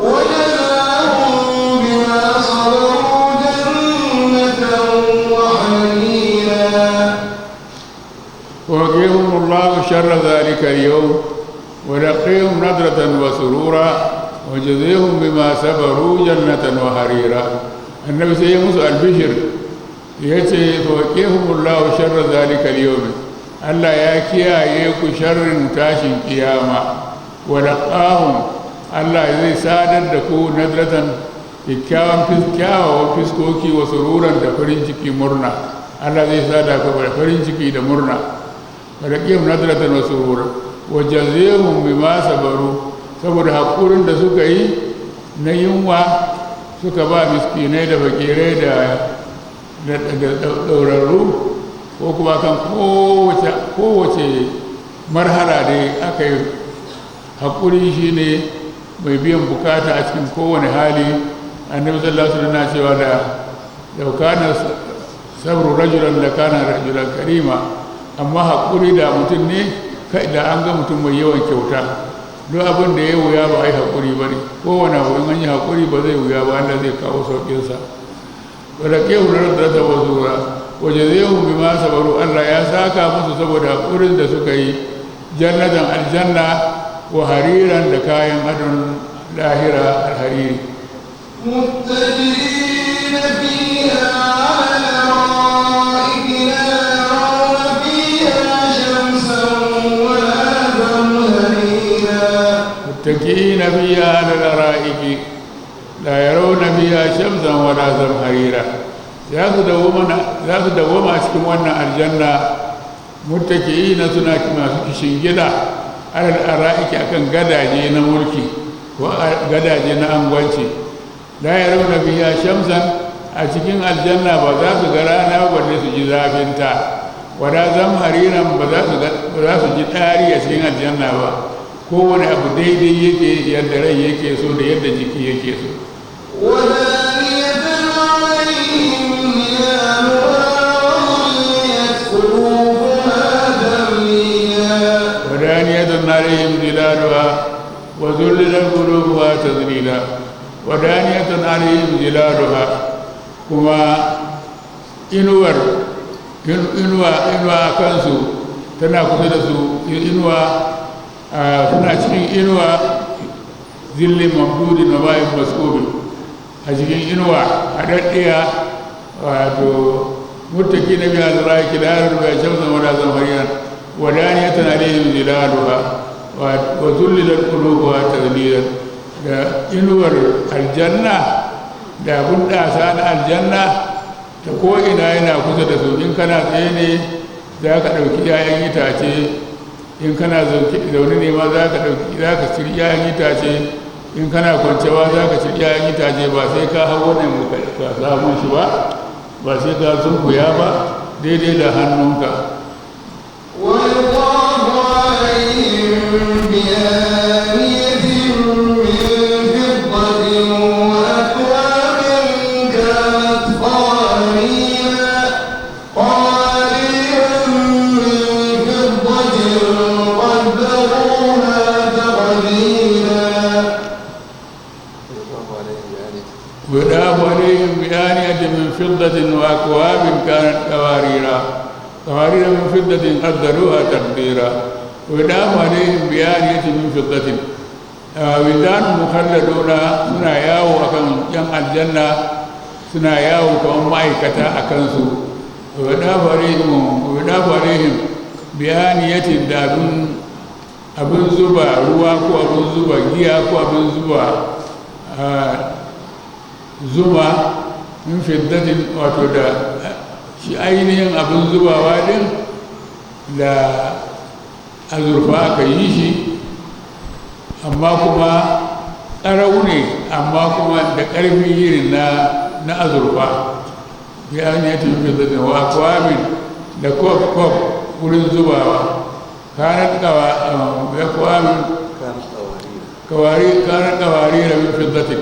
وجزاهم بما صبروا جنة وحريرا. ووقيهم الله شر ذلك اليوم ولقيهم نضرة وسرورا وجزيهم بما صبروا جنة وحريرا. Annabi sai ya musu albishir, ya ce فوقيهم الله شر ذلك اليوم, Allah ya kiyaye ku sharrin tashin kiyama. ولقاهم, Allah zai sadar da ku, نضرة, kyakkyawan kyawawan fiskoki, وسرورا, da farin ciki, murna. Allah zai sada ku da farin ciki da murna. ولقيهم نضرة وسرورا وجزيهم بما صبروا, saboda hakurin da suka yi na yunwa, suka ba miskinai da fakirai da ɗaurarru, ko kuma kan kowace marhala da aka yi haƙuri, shine mai biyan bukata a cikin kowane hali. Annabi sallallahu alaihi wasallam cewa da لو كان الصبر رجلا لكان رجلا كريما, amma haƙuri da mutum ne. Kai da an ga mutum mai yawan kyauta, duk abin da ya wuya ba a yi haƙuri ba ne. Kowane abu in an yi haƙuri ba zai wuya ba, Allah zai kawo sauƙinsa. Wadda ke hular da ta basura waje zai hun bi ma sabaru, Allah ya saka musu saboda haƙurin da suka yi, jannatan aljanna wa hariran da kayan adon lahira alhariri. متكئين فيها على الأرائك لا يرون فيها شمسا ولا زمهريرا. متكئين فيها على الأرائك لا يرون فيها شمسا ولا زمهريرا. Za su dawoma a cikin wannan aljanna, muttaki'ina suna masu kishin gida, alal ara'iki akan gadaje na mulki ko gadaje na angwanci, la yarawna fiha shamsan, a cikin aljanna ba za su ga rana ba balle su ji zafinta, wala zamhariran, ba za su ji ɗari a cikin aljanna ba. Kowane abu daidai yake, yadda rai yake so da yadda jiki yake so. ودانية عليهم ظلالها وظللت قطوفها تذليلا. ودانية عليهم ظلالها وذللت قلوبها تذليلا. ودانية عليهم ظلالها, kuma inuwar inuwa inuwa a kansu tana kusa da su, inuwa suna cikin inuwa, zillin mamdudin wa ma'in maskubin, a cikin inuwa haɗaɗɗiya, wato muttaki na biya zara ki da yarar bai shamsan wala zamhariyan, wadaniyatan alaihim zilaluha wa zullilat qulubuha tadlilan. Da inuwar aljanna da abun ɗasa na aljanna ta ko'ina yana kusa da su. In kana tsaye ne za ka ɗauki 'ya'yan itace, in kana zaune ne ma za ka ɗauki, za ka ciri 'ya'yan itace, in kana kwancewa za ka ciri 'ya'yan itace, ba sai ka hau wannan ka samu shi ba, ba sai ka sunkuya ba, daidai da hannunka. ويطاف عليهم بآنية من فضة وأكواب كانت قوارير من فضة قدروها تقديرا. ويطاف عليهم بآنية من فضة وأكواب كانت قواريرا، قوارير من فضة قدروها تقديرا. ويطاف عليهم بآنية من فضة. ولدان مخلدون suna yawo akan yan aljanna, suna yawo kamar ma'aikata a kansu. ويطاف عليهم بآنية, da abin zuba ruwa ko abin zuba giya ko abin zuba zuma, min fiddatin, wato da shi ainihin abin zubawa din da azurfa aka yi shi, amma kuma ƙarau ne, amma kuma da ƙarfi irin na azurfa. Ya ne ta fiddatin wa akwabin, da kof kof wurin zubawa, kanat kawa akwabin kawari kanat kawarira min fiddatin,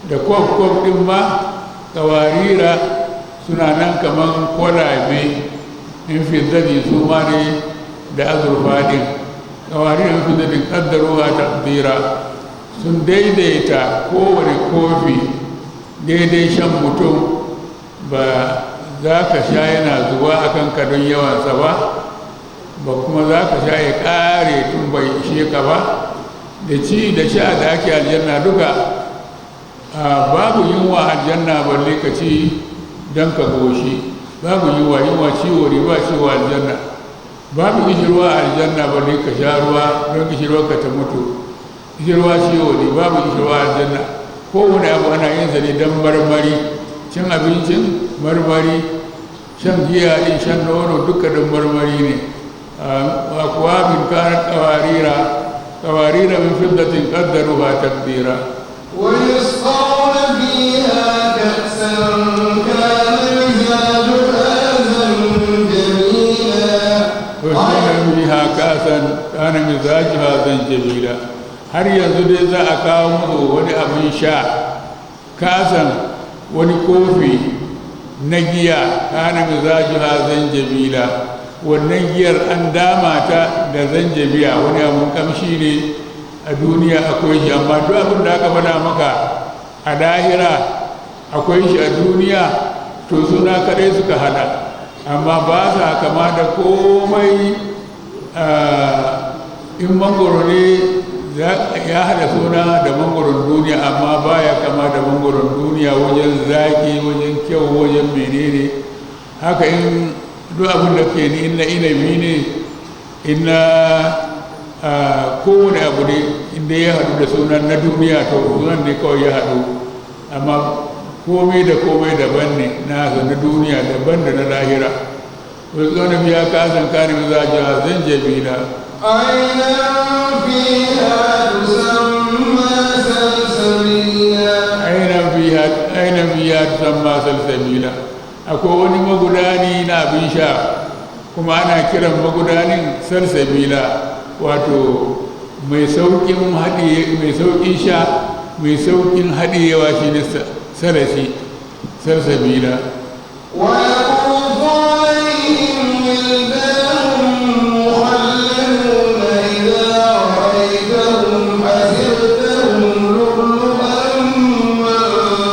da kof kof din ma kawarira suna nan kaman kwalabe, min fiddati, su ma ne da azurfa din, kawarira min fiddatin qaddaruha taqdira, sun daidaita kowane kofi daidai shan mutum, ba za ka sha yana zuwa a kanka don yawansa ba, ba kuma za ka sha ya ƙare tun bai ishe ka ba. Da ci da sha da ake aljanna duka, babu yunwa aljanna balle ka ci don ka goshi. Babu yunwa, yunwa ciwo ne, ba ciwo aljanna. Babu kishirwa aljanna balle ka sha ruwa don kishirwa ka ta mutu. Kishirwa ciwo ne, babu kishirwa aljanna. Kowane abu ana yin sa ne don marmari, cin abincin marmari, shan giya din, shan nono, duka don marmari ne. Akwabin kanat qawarira, qawarira min fiddatin qaddaruha taqdira. ويسقون فيها كأسا كان مزاجها زنجبيلا. ويسقون فيها كأسا كان مزاجها زنجبيلا. Har yanzu dai za a kawo musu wani abin sha, kasan, wani kofi na giya, kana mizajuha zanjabila. Wannan giyar an dama ta da zanjabiya, wani abun kamshi ne a duniya akwai shi, amma duk abin da aka faɗa maka a lahira akwai shi a duniya, to suna kaɗai suka hada, amma ba sa kama da komai. In mangoro ne, ya hada suna da mangoron duniya, amma baya kama da mangoron duniya wajen zaki, wajen kyau, wajen menene. Haka in duk abin da ke ni, in na inabi ne, in na kowane abu ne, inda ya haɗu da sunan na duniya, to sunan ne kawai ya haɗu, amma komai da komai daban ne, nasa na duniya daban da na lahira. Wasu biya kasan kare za a zanjabila. عينا فيها تسمى سلسبيلا. Ainihin fiha tusamma salsabila. Akwai wani magudani na abin sha, kuma ana kiran magudanin salsabila, wato mai saukin haɗiye, mai saukin sha, mai saukin haɗiyewa, shine salasi salsabila. ويطوف عليهم ولدان مخلدون إذا رأيتهم حسبتهم لؤلؤا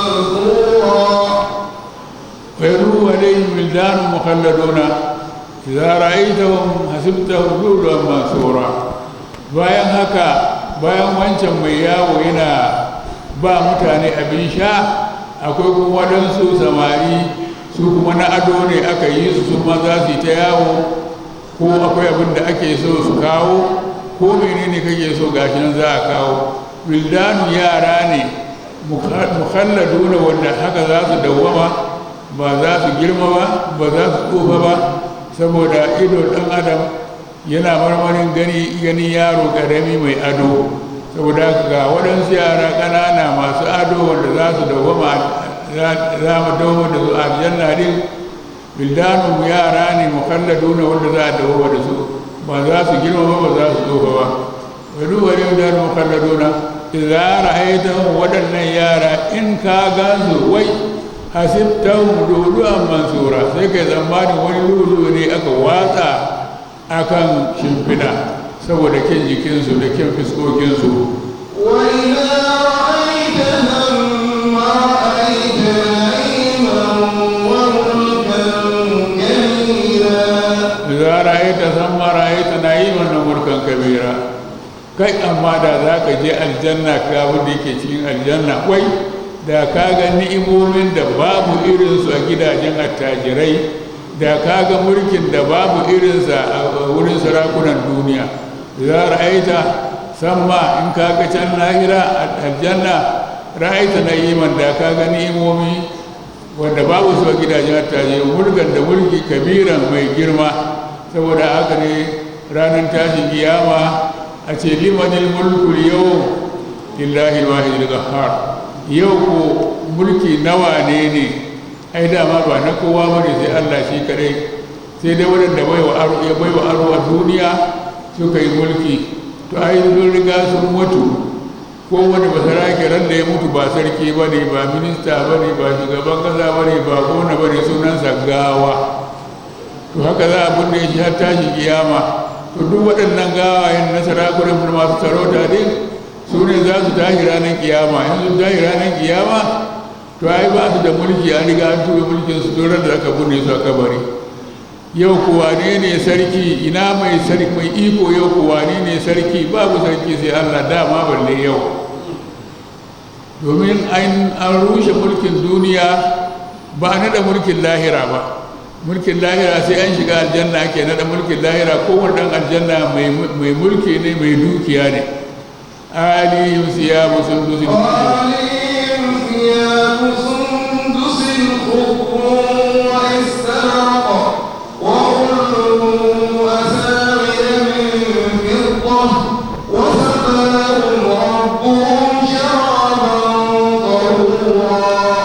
منثورا. ويطوف عليهم ولدان مخلدون إذا رأيتهم حسبتهم لؤلؤا منثورا. Bayan haka, bayan wancan mai yawo yana ba mutane abin sha, akwai kuma waɗansu samari, su kuma na ado ne aka yi su, su ma za su yi ta yawo, ko akwai abin da ake so su kawo, ko menene kake so, gashi nan za a kawo. Wildanu yara ne mukhalladuna, wanda haka za su dawwama, ba za su girma ba, ba za su tsufa ba, saboda ido ɗan adam yana marmarin gani gani yaro ƙarami mai ado. Saboda haka ga waɗansu yara ƙanana masu ado wanda za su dawwama, za mu dawwama da su a aljanna din. Wildanu yara ne mukhalladuna wanda za a dawwama da su, ba za su girma ba, ba za su tsufa ba. Wa duba wildanu mukhalladuna idza ra'aytahum, waɗannan yara in ka gansu, wai hasibtahum lu'lu'an mansura, sai kai tsammanin wani lulu ne aka watsa akan shimfiɗa saboda kyan jikinsu da kyan fiskokinsu. وإذا رأيت ثم رأيت نعيما وملكا كبيرا. Idza ra'aita thamma ra'aita na'iman wa mulkan kabira. Kai, amma da za ka je aljanna ka abin da yake cikin aljanna, wai da ka ga ni'imomin da babu irinsu a gidajen attajirai, da ka ga mulkin da babu irinsa a wurin sarakunan duniya. Idza ra'aita samma, in ka ga can lahira aljanna, ra'aita na'iman, da ka ga ni'imomi wanda babu su a gidajen attajirai, mulkan, da mulki, kabiran, mai girma. Saboda haka ne ranar tashin kiyama a ce limanil mulku yau lillahi alwahid alqahhar. Yau ko mulki nawa ne ne? Ai dama ba na kowa bane sai Allah shi kadai, sai dai waɗanda baiwa aro, ya baiwa aro a duniya suka yi mulki. To ai sun riga sun mutu. Kowane basarake ran da ya mutu ba sarki ba ne, ba minista ba ne, ba shugaban kasa ba ne, ba gona ba ne, sunansa gawa. To haka za a binne shi har tashi kiyama. To duk waɗannan gawayen na sarakunan masu sarauta din, su ne za su tashi ranar kiyama. In sun tashi ranar kiyama, to ai ba su da mulki, an riga an tuɓe mulkin su tun da aka binne su a kabari. Yau ko wane ne sarki? Ina mai sarki, mai iko? Yau ko wane ne sarki? Babu sarki sai Allah dama, balle yau, domin an rushe mulkin duniya, ba a naɗa mulkin lahira ba. Mulkin lahira sai an shiga aljanna ake naɗa mulkin lahira. Kowane ɗan aljanna mai mulki ne, mai dukiya ne. Alihim siyabu sundusin عليهم ثياب سندس خضر واستبرق وحلوا أساور من فضة وسقاهم ربهم شرابا طهورا.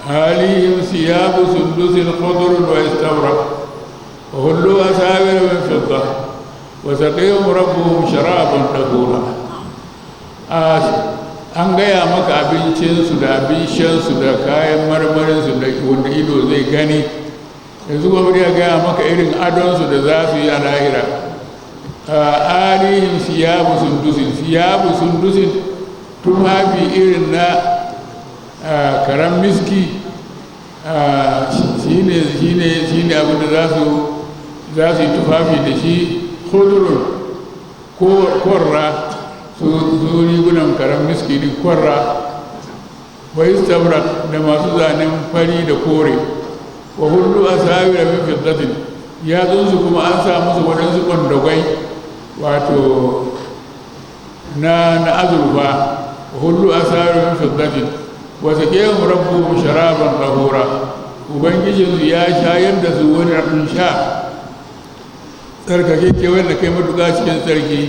عليهم ثياب سندس خضر واستبرق وحلوا أساور من فضة وسقيهم ربهم شرابا طهورا. An gaya maka abincinsu da abin shansu da kayan marmarinsu da wanda ido zai gani. Yanzu kuma ya gaya maka irin adonsu da za su yi a lahira. Alihim siyabu sundusin, siyabu sundusin tufafi irin na karan miski, shine abin da za su yi tufafi da shi, khudrun korra, su rigunan karan miski din korra, wa istabrak da masu zanen fari da kore, wa hullu asawira min fiddatin, yatsunsu kuma an sa musu waɗansu kwandagwai, wato na azurfa, wa hullu asawira min fiddatin, wa saqahum rabbuhum sharaban tahura, ubangijinsu ya shayar da su wani abin sha tsarkake wanda kai matuƙa cikin tsarki.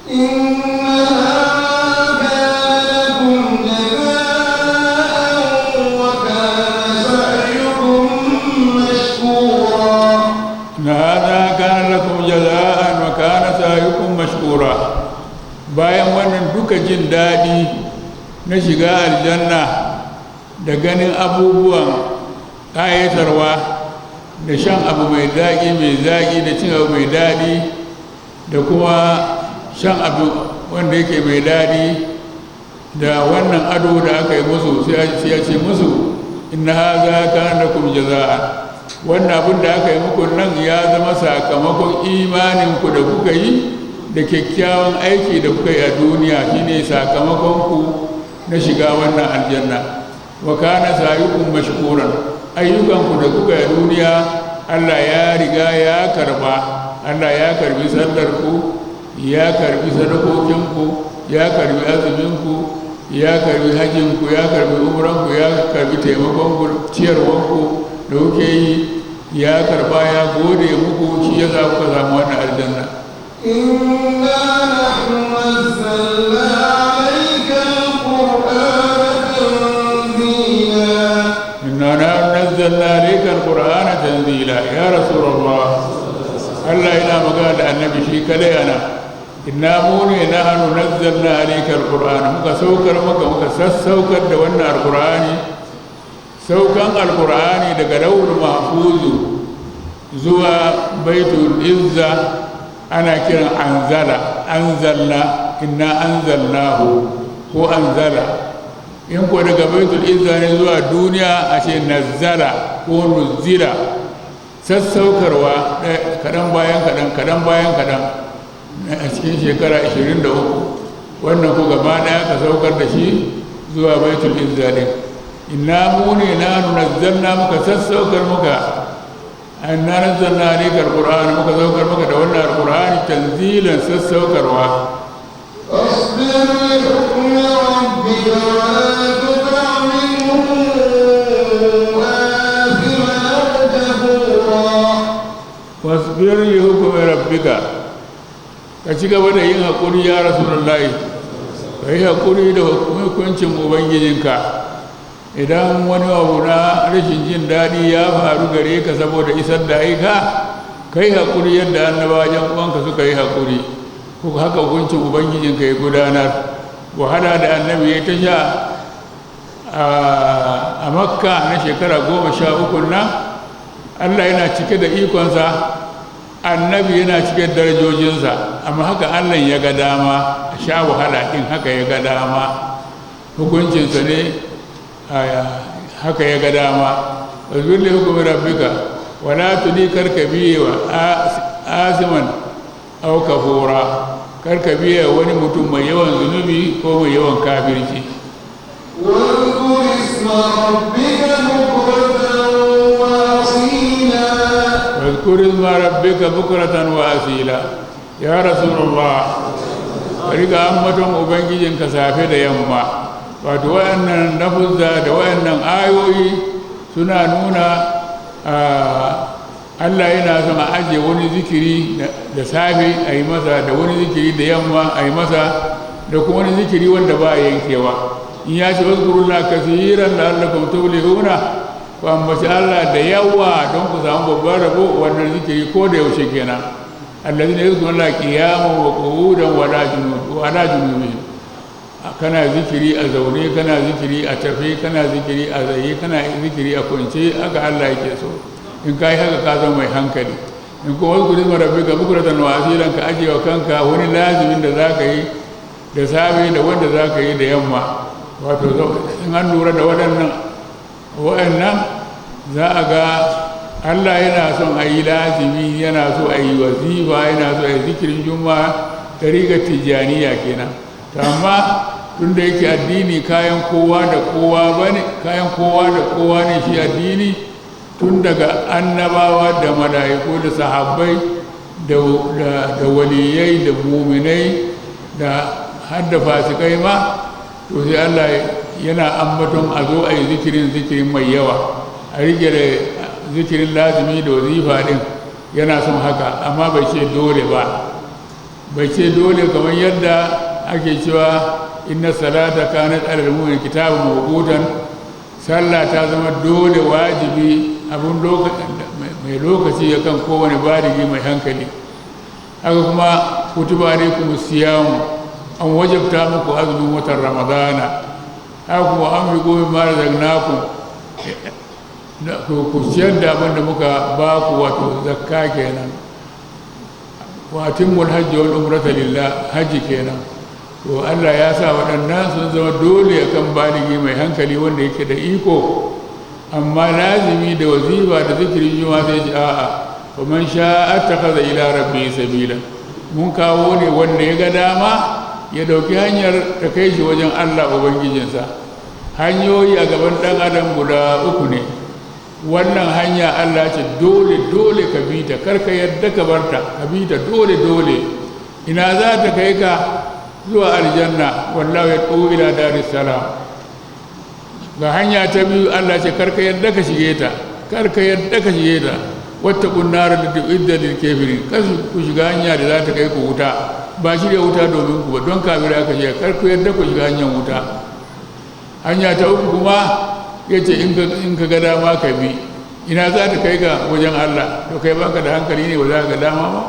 إن هذا كان لكم جزاء وكان سعيكم مشكورا. إن هذا كان لكم جزاء وكان سعيكم مشكورا. Bayan wannan duka jin daɗi na shiga aljanna da ganin abubuwan ƙayatarwa da shan abu mai daɗi mai zaƙi da cin abu mai daɗi da kuma shan abu wanda yake mai daɗi da wannan ado da aka yi musu, sai ya ce musu: inna haza kana lakum jaza'an, wannan abin da aka yi muku nan ya zama sakamakon imanin ku da kuka yi da kyakkyawan aiki da kuka yi a duniya, shine sakamakon ku na shiga wannan aljanna. Wa kana sa'yukum mashkuran, ayyukan ku da kuka yi a duniya Allah ya riga ya karba. Allah ya karbi sallar ku, ya karbi sadakokin ku, ya karbi azumin ku, ya karbi hajjin ku, ya karbi umran ku, ya karbi taimakon ku, ciyarwan ku da kuke yi, ya karba, ya gode muku, shi ya za kuka samu wannan aljanna. إنا نحن نزلنا عليك القرآن تنزيلا. إنا نحن نزلنا عليك القرآن تنزيلا. يا رسول الله، Allah yana magana da annabi shi kadai ana. Inna mu ne nahnu nazzalna alayka alqur'ana, muka saukar maka, muka sassaukar da wannan alqur'ani. Saukan alqur'ani daga lawhul mahfuzu zuwa baitul izza ana kiran anzala, anzalna, inna anzalnahu ko anzala. In ko daga baitul izza ne zuwa duniya, a ce nazzala ko nuzzila. Sassaukarwa kaɗan bayan kaɗan, kaɗan bayan kaɗan, a cikin shekara 23. Wannan ko gaba ɗaya ka saukar da shi zuwa baitul izza din. Inna mu ne na nazzalna, muka sassaukar muka, inna nazzalna alayka alqur'ana, muka saukar maka da wannan alqur'ani tanzilan, sassaukarwa. فاصبر لحكم ربك ولا تطع منهم آثما أو كفورا. Wasbir li hukmi rabbika, ka ci gaba da yin haƙuri ya rasulullahi, ka yi haƙuri da hukuncin ubangijinka. Idan wani abu na rashin jin daɗi ya faru gare ka saboda isar da aika, ka yi haƙuri yadda annabawa yan uwanka suka yi haƙuri, ko haka hukuncin ubangijinka ya gudanar. Wahala da annabi ya ta sha a Makka na shekara 13 nan, Allah yana cike da ikonsa, annabi yana cike da darajojinsa, amma haka Allah ya ga dama a sha wahala ɗin, haka ya ga dama, hukuncinsa ne, haka ya ga dama. Wasbir li hukmi rabbika wala tudi, karka biye wa asiman aw kafura, karka biye wani mutum mai yawan zunubi ko mai yawan kafirci. واذكر اسم ربك بكرة وأصيلا. واذكر اسم ربك بكرة وأصيلا. يا رسول الله، ka ambaton ubangijinka safe da yamma. Wato wayannan lafuzza da wayannan ayoyi suna nuna Allah yana son a ajiye wani zikiri da safe a yi masa, da wani zikiri da yamma a yi masa, da kuma wani zikiri wanda ba a yankewa. In ya ce wazkurullah kasiran la'allakum tuflihuna, ku ambaci Allah da yawa don ku samu babban rabo, wannan zikiri ko da yaushe kenan. Allazina yazkuruna qiyaman wa qu'udan wa ala junubihim. Kana zikiri a zaune, kana zikiri a tafe, kana zikiri a tsaye, kana zikiri a kwance, haka Allah yake so. In ka yi haka ka zama mai hankali. In kuma wasu kudin marabbika bukuratan wa asilan, ka ajiye wa kanka wani lazimin da za ka yi da safe da wanda za ka yi da yamma. Wato in an lura da waɗannan za a ga Allah yana son a yi lazimi, yana so a yi wazifa, yana so a yi zikirin juma'a, ɗariƙar tijjaniya kenan. To amma tun da yake addini kayan kowa da kowa bane, kayan kowa da kowa ne shi addini, tun daga annabawa da mala'iku da sahabbai da waliyai da muminai da har da fasikai ma, to sai Allah yana ambaton a zo a yi zikirin mai yawa, a rike da zikirin lazimi da wazifa din, yana son haka, amma bai ce dole ba. Bai ce dole kamar yadda ake cewa inna salata kanat alal mu'min kitaban mawqutan, sallah ta zama dole wajibi abun mai lokaci akan kowane baligi mai hankali. Haka kuma kutiba alaikum siyamu, an wajabta muku azumin watan Ramadana. Haka kuma an fi gomi mara razaqnakum, ku ciyar da abin da muka ba ku, wato zakka kenan. Wa atimmul hajji wal umrata lillah, hajji kenan. To Allah ya sa waɗannan sun zama dole akan baligi mai hankali wanda yake da iko. Amma lazimi da wazifa da zikirin juma'a sai ce a'a, wa man sha'a attakhadha ila rabbihi sabila. Mun kawo ne wanda ya ga dama ya dauki hanyar ta kai shi wajen Allah ubangijinsa. Hanyoyi a gaban ɗan adam guda uku ne. Wannan hanya Allah ce dole dole ka bi ta, kar ka yadda ka barta, ka bi ta dole dole. Ina za ta kai ka? Zuwa aljanna, wallahu yad'u ila daris salam. Ga hanya ta biyu, Allah ce kar ka yadda ka shige ta, kar ka yadda ka shige ta. Wattaqun nar allati uiddat lil kafirin, kar ku shiga hanya da za ta kai ku wuta, ba shi da wuta domin ku ba, don kafira ka shiga, kar ku yadda ku shiga hanyar wuta. Hanya ta uku kuma ya ce in ka ga dama ka bi. Ina za ta kai ka? Wajen Allah. To kai baka da hankali ne ba za ka ga dama ba?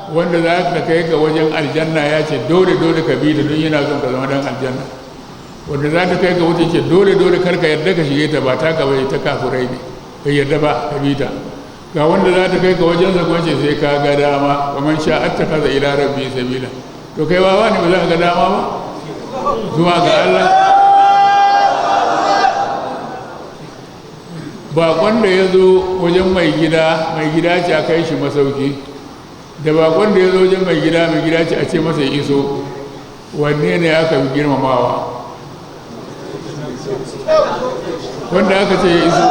Wanda za ta kai ka wajen aljanna ya ce dole dole ka bi ta don yana son ka zama dan aljanna. Wanda za ta kai ka wuce ce dole dole kar ka yarda ka shige ta, ba ta ka bai, ta kafurai ne, bai yarda ba ka bi ta. Ga wanda za ta kai ka wajen sa kuma ce sai ka ga dama, wa man sha attakhadha ila rabbi sabila. To kai wawa ne ba za ka ga dama ba zuwa ga Allah? Bakon da ya zo wajen mai gida, mai gida ce a kai shi masauki, da bakon da ya zo wajen mai gida, mai gida ce a ce masa ya iso, wanne ne aka fi girmamawa? Wanda aka ce ya iso.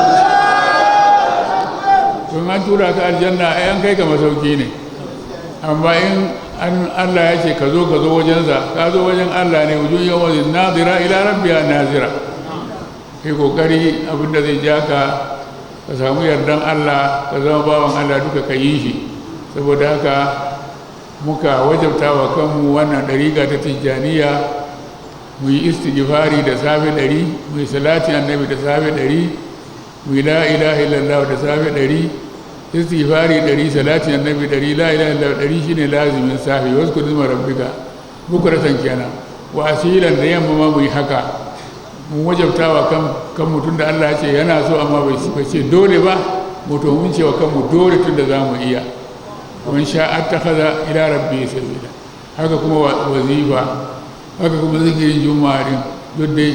Tun an tura ka aljanna ai an kai ka masauki ne, amma in an Allah ya ce ka zo, ka zo wajensa, ka zo wajen Allah ne. Wujun yawon nazira ila rabbiya nazira. Kai kokari abinda zai ja ka ka samu yardan Allah, ka zama bawan Allah duka ka yi shi. Saboda haka muka wajabta wa kanmu wannan ɗariƙa ta tijjaniya, mu yi istighfari da safe 100, mu yi salati annabi da safe 100, mu yi la ilaha illallah da safe 100, istighfari 100, salati annabi 100, la ilaha illallah 100, shine lazimin safe, wasu kudin rabbika bukuratan kenan. Wa asilan da yamma ma mu yi haka. Mun wajabta wa kan mutum da Allah ya ce yana so amma bai ce dole ba, mutum mun ce wa kanmu dole tun da za mu iya. Man sha attakhadha ila rabbi sabila. Haka kuma wazifa, haka kuma zikirin juma'a din, duk dai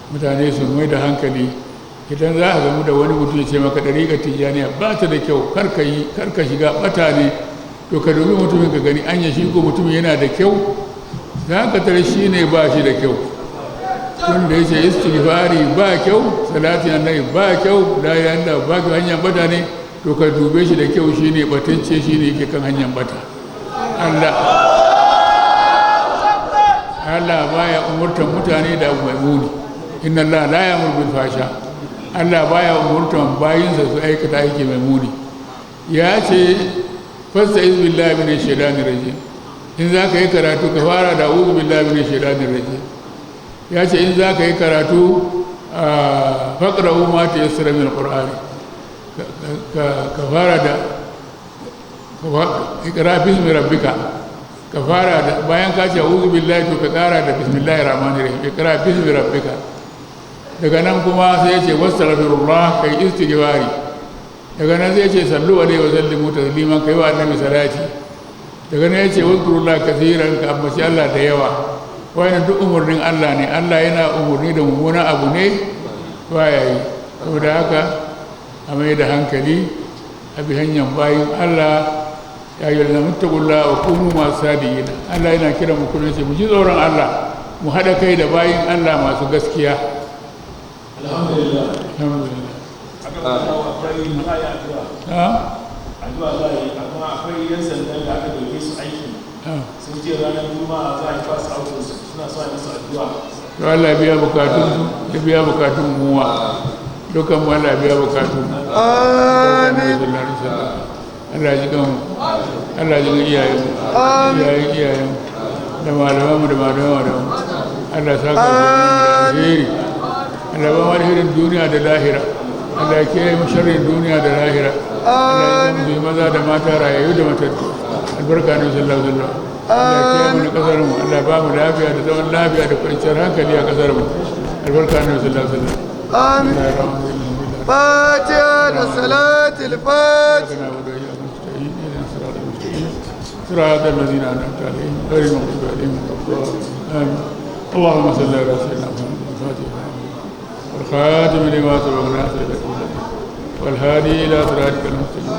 mutane su mai da hankali. Idan za a gamu da wani mutum ya ce maka ɗariƙar tijjaniya ba ta da kyau, kar ka yi, kar ka shiga, ɓata ne, to ka dubi mutumin ka gani, anya shi ko mutumin yana da kyau? Za ka tare shi ne ba shi da kyau, tun da ya ce istighfari ba kyau, salati annabi ba kyau, la ilaha illallah ba kyau, hanyar bata ne. To ka dube shi da kyau, shi ne batacce, shi ne yake kan hanyar bata. Allah baya umurtan mutane da abu mai muni. Inna Allah la ya'muru bil fasha. Allah baya umurtan bayinsa su aikata aiki mai muni. Ya ce fasta'iz billahi minash shaitanir rajim. In za ka yi karatu ka fara da a'udhu billahi minash shaitanir rajim. Ya ce in za ka yi karatu faqra'u ma tayassara min alqur'ani, ka fara da Ikra bismi rabbika, ka fara da bayan ka ce a'udhu billahi, to ka kara da bismillahir rahmanir rahim, ikra bismi rabbika. Daga nan kuma sai ya ce wastaghfirullah, kai istighfari. Daga nan sai ya ce sallu alaihi wa sallimu tasliman, kai wa annabi salati. Daga nan ya ce wazkurullah kathiran, ka ambaci Allah da yawa. Wannan duk umarnin Allah ne. Allah yana umarni da mummunan abu ne baya yi. Saboda haka a mai da hankali a bi hanyar bayin Allah. Ya yi wani muttaqulla wa kunu masu sadiqina. Allah yana kira mu kullum, ce mu ji tsoron Allah, mu haɗa kai da bayin Allah masu gaskiya. Alhamdulillah. Alhamdulillah. Akan kawo akwai za a yi addu'a. Ha? Addu'a za a yi, amma akwai yan sandan da aka dauke su aiki. Ha. Sun ce ranar Juma'a za a yi pass out su, suna so a yi musu addu'a. To Allah ya biya bukatun su, ya biya bukatun muwa dukkan mu. Allah ya biya bukatun mu. Amin. Allah ji kan, Allah ji kan iyayen mu, iyayen iyayen mu, da malaman mu, da malaman malaman mu. Allah saka mu da alheri. Allah ba mu alherin duniya da lahira. Allah ya kiyaye mu sharrin duniya da lahira. Allah ya yi maza da mata, rayayyu da matattu, albarka ne sallallahu alaihi wasallam. Allah ya kiyaye mu na kasar mu. Allah ba mu lafiya da zaman lafiya da kwanciyar hankali a kasar mu, albarka ne sallallahu alaihi wasallam. Amin. فاتحة صلاة الفاتح. نعبد وإياك نستعين، اهدنا الصراط المستقيم، صراط الذين أنعمت عليهم غير المغضوب عليهم ولا الضالين، آمين. اللهم صل على سيدنا محمد الفاتح والخاتم لما سبق، ناصر لك، والهادي إلى صراطك المستقيم.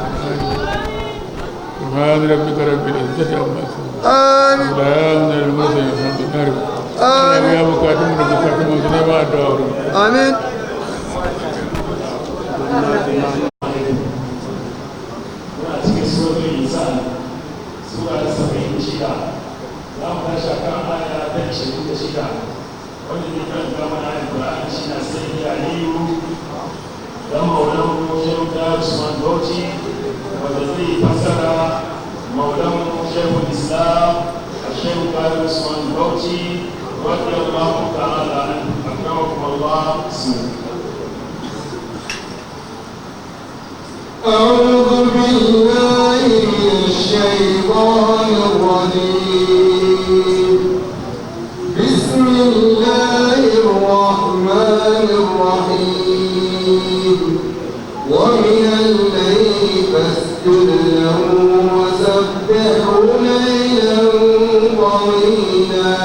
سبحان ربك رب العزة عما يصفون. آمين. سلام على المرسلين، والحمد لله رب العالمين. يا بكاتم بكاتم مسلم الدعاء. آمين. Muna cikin suratul Insan, sura ta 76. Za mu tashi akan aya ta 26, wanda zai karanta mana ayar Qur'ani shi na Sayyidi Aliyu dan Maulan Shehu Usman Bauchi, wanda zai fassara Maulan Shehu Islam Shehu Usman Bauchi radiyallahu ta'ala anhu. Akramakum Allah, bismillah. أعوذ بالله من الشيطان الرجيم. بسم الله الرحمن الرحيم. ومن الليل فاسجد له وسبحه ليلا طويلا.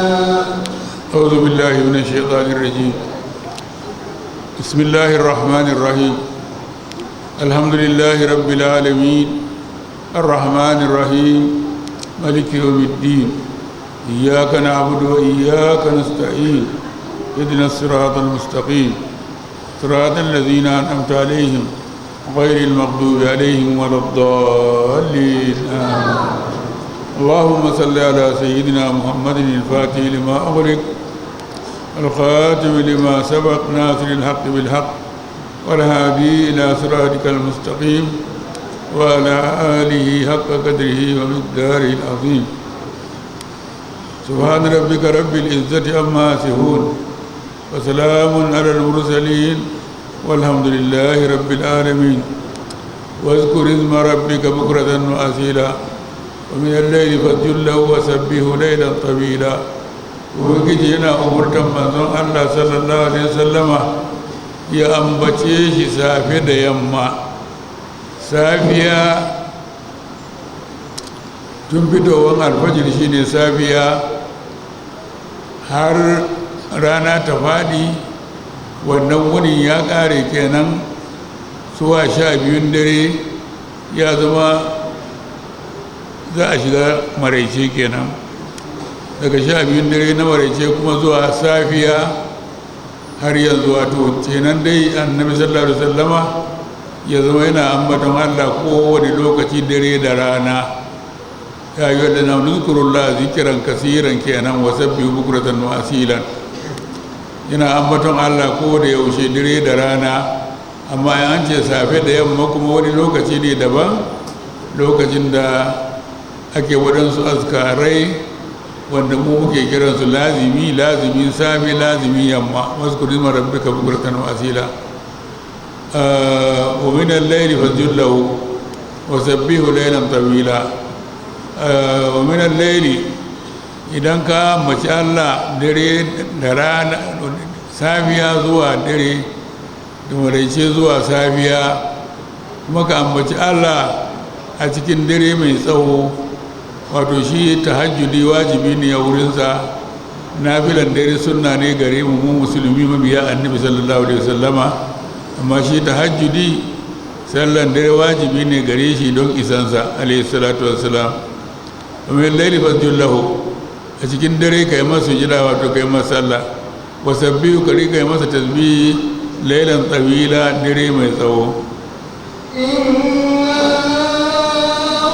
أعوذ بالله من الشيطان الرجيم. بسم الله الرحمن الرحيم. الحمد لله رب العالمين، الرحمن الرحيم، مالك يوم الدين. إياك نعبد وإياك نستعين، اهدنا الصراط المستقيم، صراط الذين أنعمت عليهم غير المغضوب عليهم ولا الضالين، آمين. اللهم صل على سيدنا محمد الفاتح لما أغلق، الخاتم لما سبق، ناصر الحق بالحق، والهادي إلى صراطك المستقيم، وعلى آله حق قدره ومقداره العظيم. سبحان ربك رب العزة عما يصفون، وسلام على المرسلين، والحمد لله رب العالمين. واذكر اسم ربك بكرة وأصيلا، ومن الليل فاسجد له وسبحه ليلا طويلا. Ubangiji yana umurtan manzon Allah sallallahu alaihi wasallama ya ambace shi safe da yamma. Safiya tun fitowar alfajir shine safiya har rana ta faɗi, wannan wunin ya ƙare kenan. Zuwa 12n dare ya zama za a shiga maraice kenan. Daga 12n dare na maraice kuma zuwa safiya har yanzu, wato kenan dai Annabi sallallahu alaihi wasallama ya zama yana ambaton Allah kowane lokaci, dare da rana. Ya yi wadda nuzkurullah zikiran kasiran kenan, wa sabbihu bukratan wa asilan. Yana ambaton Allah ko da yaushe, dare da rana. Amma an ce safe da yamma kuma wani lokaci ne daban, lokacin da ake waɗansu azkarai wanda mu muke kiransu lazimi, lazimin safe, lazimin yamma. Wazkur isma rabbika bukratan wa asila. Wa min al-layli fasjud lahu. Wa sabbihu laylan tawila. Wa min al-layli, idan ka ambaci Allah dare da rana, safiya zuwa dare da maraice zuwa safiya, kuma ka ambaci Allah a cikin dare mai tsawo, wato shi tahajjudi wajibi ne a wurinsa, nafilan dare sunna ne gare mu mu musulmi mabiya Annabi sallallahu alaihi wasallama, amma shi tahajjudi sallan dare wajibi ne gare shi don isansa alaihi salatu wassalam. Min laili fasjud lahu, a cikin dare kai masa sujada, wato kai masa sallah. Wa sabbihu, ka rika yi masa tasbihi, lailan tsawila, dare mai tsawo. إن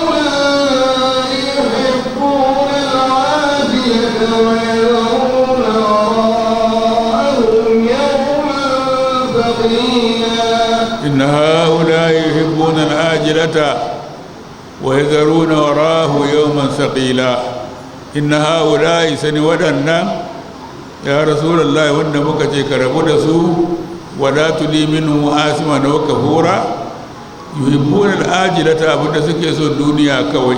هؤلاء يحبون العاجلة ويذرون وراءهم يوما ثقيلا. إن هؤلاء يحبون العاجلة ويذرون وراه يوما ثقيلا. إن هؤلاء sani waɗannan ya Rasulallah wanda muka ce ka rabu da su, wala tuli minhu asima wa kafura, yuhibbuna al'ajilata, abinda suke so duniya kawai,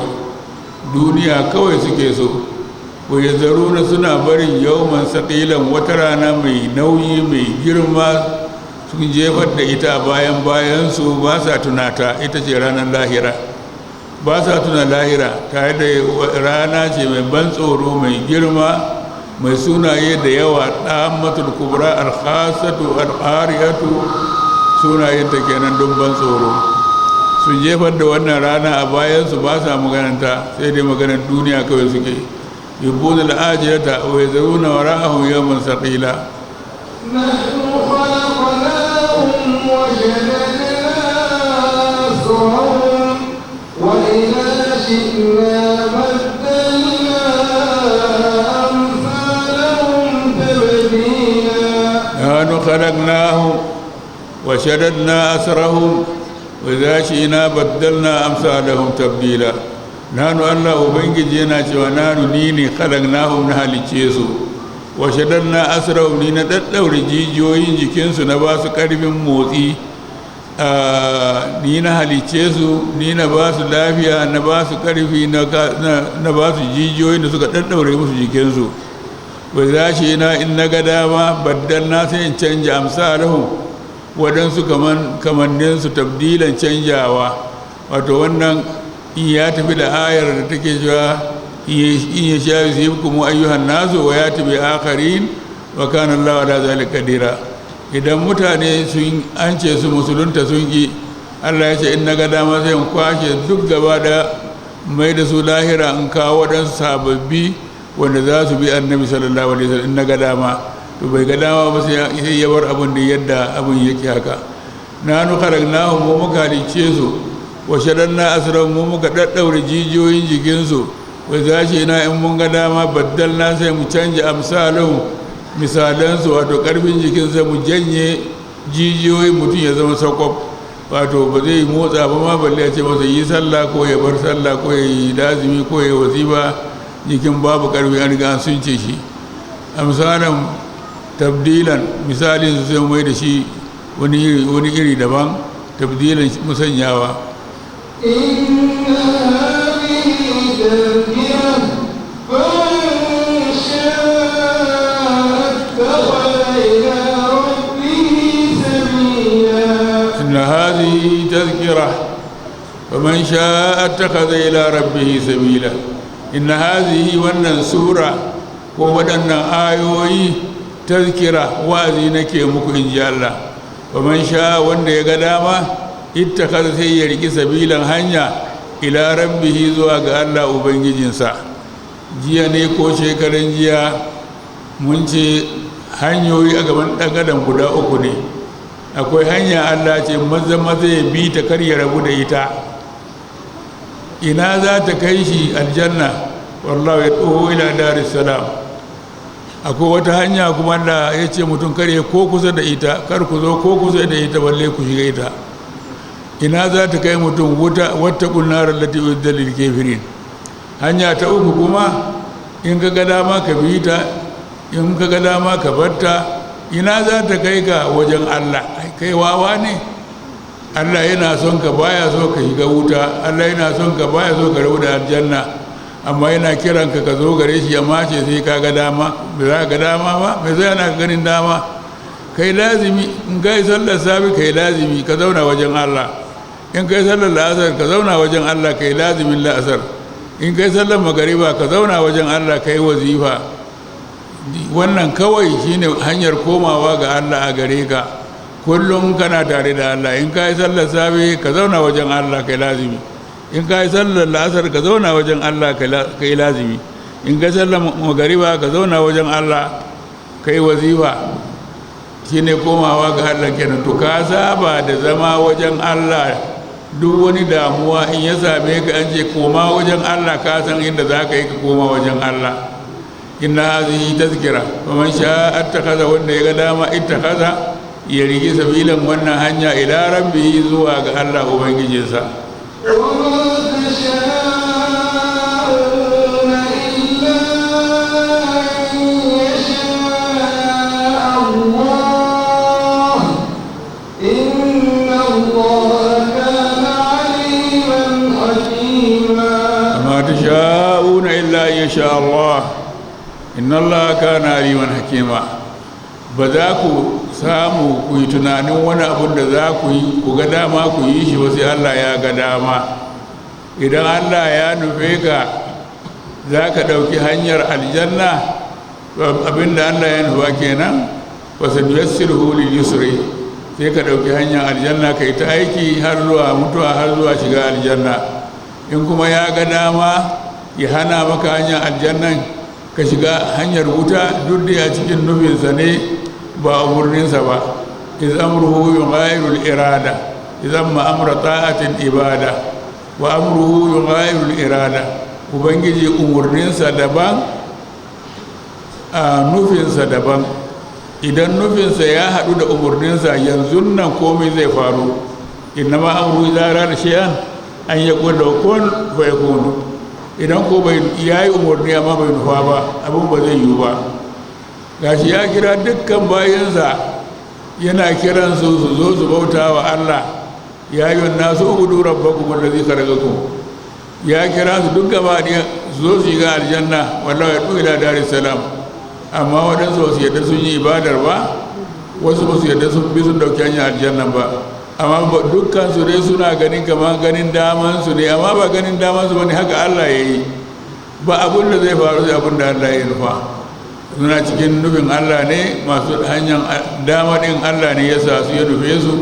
duniya kawai suke so. Wa yazaruna, suna barin, yawman saqilan, wata rana mai nauyi mai girma, sun jefar da ita bayan bayansu, ba sa tunata, ita ce ranar lahira, ba sa tuna lahira, tare da rana ce mai ban tsoro, mai girma, mai sunaye da yawa, ɗamatul kubra, alkhasatu, alqariyatu, sunayenta kenan don ban tsoro. Sun jefar da wannan rana a bayansu, ba sa magananta, sai dai maganar duniya kawai suke. Yubbuna al'ajilata wa yazaruna wara'ahum yawman saqila. نحن خلقناهم وشددنا أسرهم وإذا شئنا بدلنا أمثالهم تبديلا. نحن خلقناهم وشددنا أسرهم وإذا شئنا بدلنا أمثالهم تبديلا. نحن, Allah Ubangiji yana cewa, nahnu, ni ne, khalaqnahum, na halicce su, wa shaddadna asrahum, ni na daddaure jijiyoyin jikinsu, na ba su karfin motsi. Ni na halicce su, ni na ba su lafiya, na ba su karfi, na ba su jijiyoyin da suka daddaure musu jikinsu. Wa za shi na, in na ga dama, baddalna, sai in canja, amsalahum, waɗansu kamanninsu, tabdilan, canjawa. Wato wannan in ya tafi da ayar da take cewa in ya sha yusibkum ayyuhan nasu wa yati bi akharin wa kana Allahu ala zalika qadira. Idan mutane sun an ce su musulunta sun ki, Allah ya ce in na ga dama sai in kwashe duk gaba da mai da su lahira, in kawo waɗansu sababbi wanda za su bi Annabi sallallahu alaihi wasallam, in na ga dama. To bai ga dama ba, sai ya bar abin da yadda abin yake haka. Nahnu khalaqnahum, mu muka halicce su, wa shadanna asran, mu muka daddaure jijiyoyin jikinsu, wa zashi na, in mun ga dama, baddalna, sai mu canja, amsalahum, misalansu, wato karfin jikin sai mu janye jijiyoyin, mutum ya zama sakwab, wato ba zai motsa ba ma balle ya ce masa yi sallah ko ya bar sallah ko ya yi lazimi ko ya yi wazifa. Jikin babu karfi, an riga an sunce shi. Amsalan tabdilan, misalin su sai mai da shi wani iri daban, tabdilan, musanyawa. إن هذه تذكرة فمن شاء اتخذ إلى ربه سبيلا. إن هذه تذكرة فمن شاء اتخذ إلى ربه سبيلا. إن هذه, wannan sura ko waɗannan ayoyi, tazkira, wa'azi nake muku, in ji Allah. Faman sha, wanda ya ga dama, ittakhadha, sai ya riki, sabilan, hanya, ila rabbihi, zuwa ga Allah ubangijinsa. Jiya ne ko shekaran jiya mun ce hanyoyi a gaban ɗan adam guda uku ne. Akwai hanya, Allah ce maza maza ya bi ta, kar ya rabu da ita. Ina za ta kai shi? Aljanna. Wallahu yad'u ila daris salam. Akwai wata hanya kuma da ya ce mutum kar ya ko kusa da ita, kar ku zo ko kusa da ita balle ku shiga ita. Ina za ta kai mutum? Wuta. Wattaqun nar allati uiddat lil kafirin. Hanya ta uku kuma, in ka ga dama ka bi ta, in ka ga dama ka bar ta. Ina za ta kai ka? Wajen Allah. Ai, kai wawa ne. Allah yana son ka baya so ka shiga wuta, Allah yana son ka baya so ka rabu da aljanna, amma yana kiran ka ka zo gare shi, amma ce sai ka ga dama. Ba za ka ga dama ba, me zai yana ganin dama? Kai lazimi, in kai sallar safi kai lazimi ka zauna wajen Allah, in kai sallar la'asar ka zauna wajen Allah kai lazimin la'asar, in kai sallar magariba ka zauna wajen Allah kai wazifa. Wannan kawai shine hanyar komawa ga Allah a gare ka. Kullum kana tare da Allah. In ka yi sallar safe ka zauna wajen Allah kai lazimi, in ka yi sallar la'asar ka zauna wajen Allah kai lazimi, in ka sallar magariba ka zauna wajen Allah kai wazifa. Shine komawa ga Allah kenan. To ka saba da zama wajen Allah, duk wani damuwa in ya same ka an ce koma wajen Allah, ka san inda za ka yi ka koma wajen Allah. Inna hazihi tazkira faman sha'a ittakhadha, wanda ya ga dama ittakhadha, ya rigi sabilan wannan hanya, ila rabbihi, zuwa ga Allah ubangijinsa. وما تشاءون إلا أن يشاء الله إن الله كان عليما حكيما. وما تشاءون إلا أن يشاء الله إن الله كان عليما حكيما. Ba za ku samu ku yi tunanin wani abun da za ku yi ku ga dama ku yi shi ba sai Allah ya ga dama. Idan Allah ya nufe ka za ka ɗauki hanyar aljanna, abinda Allah ya nufa kenan, wasu yassirhu lil yusri, sai ka ɗauki hanyar aljanna ka yi ta aiki har zuwa mutuwa, har zuwa shiga aljanna. In kuma ya ga dama ya hana maka hanyar aljannan ka shiga hanyar wuta, duk da ya cikin nufinsa ne ba umarninsa ba. Iz amruhu yughayyiru al-irada, idan ma amra ta'atin ibada wa amruhu yughayyiru al-irada. Ubangiji umarninsa daban, a nufinsa daban. Idan nufinsa ya haɗu da umarninsa, yanzu nan komai zai faru. Innama amru idza arada shay'an an yaqula kun fayakunu. Idan ko bai yayi umarni amma bai nufa ba, abin ba zai yiwu ba. Gashi ya kira dukkan bayansa, yana kiransu su zo su bauta wa Allah. Ya yi nasu ubudu rabbakum allazi khalaqakum. Ya kira su duk gaba ɗaya su zo su shiga aljanna, wallahi ya ila daris salam. Amma waɗansu ba su yadda sun yi ibadar ba, wasu ba su yadda sun bi sun ɗauki hanyar aljanna ba. Amma dukkan su dai suna ganin kamar ganin daman su ne, amma ba ganin daman su bane, haka Allah ya yi. Ba abun da zai faru sai abun da Allah ya nufa. Suna cikin nufin Allah ne. Masu hanyar dama din Allah ne ya sa su ya nufe su,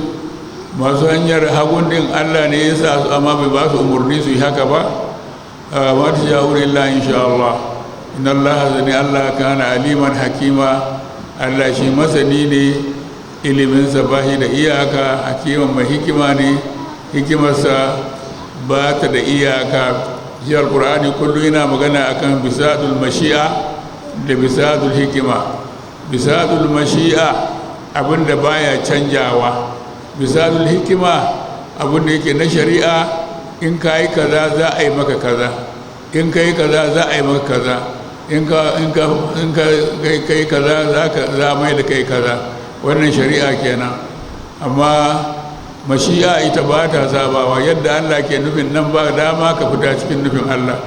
masu hanyar hagun din Allah ne ya sa su, amma bai ba su umarni su yi haka ba. Ma ta sha'ur illa insha Allah, inna Allah zani Allah kana aliman hakima. Allah shi masani ne, iliminsa ba shi da iyaka, hakiman mai hikima ne, hikimarsa ba ta da iyaka. Shi alkur'ani kullum yana magana akan bisadul mashi'a da bisadul hikima. Bisadul mashi'a abinda baya canjawa, bisadul hikima abinda yake na shari'a, in ka yi kaza za a yi maka kaza, in ka yi kaza za a yi maka kaza, in ka in ka in ka kai kaza za ka za mai da kai kaza. Wannan shari'a kenan. Amma mashi'a ita ba ta sabawa, yadda Allah ke nufin nan ba dama ka fita cikin nufin Allah.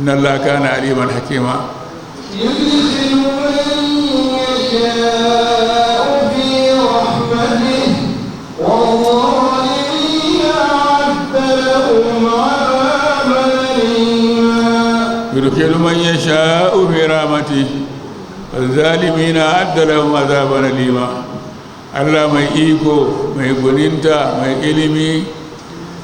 Inna Allah kana aliman hakima. يدخل من يشاء في رحمته والظالمين أعد لهم عذابا أليما. يدخل من يشاء في رحمته والظالمين أعد لهم عذابا أليما. Allah mai iko, mai gwaninta, mai ilimi,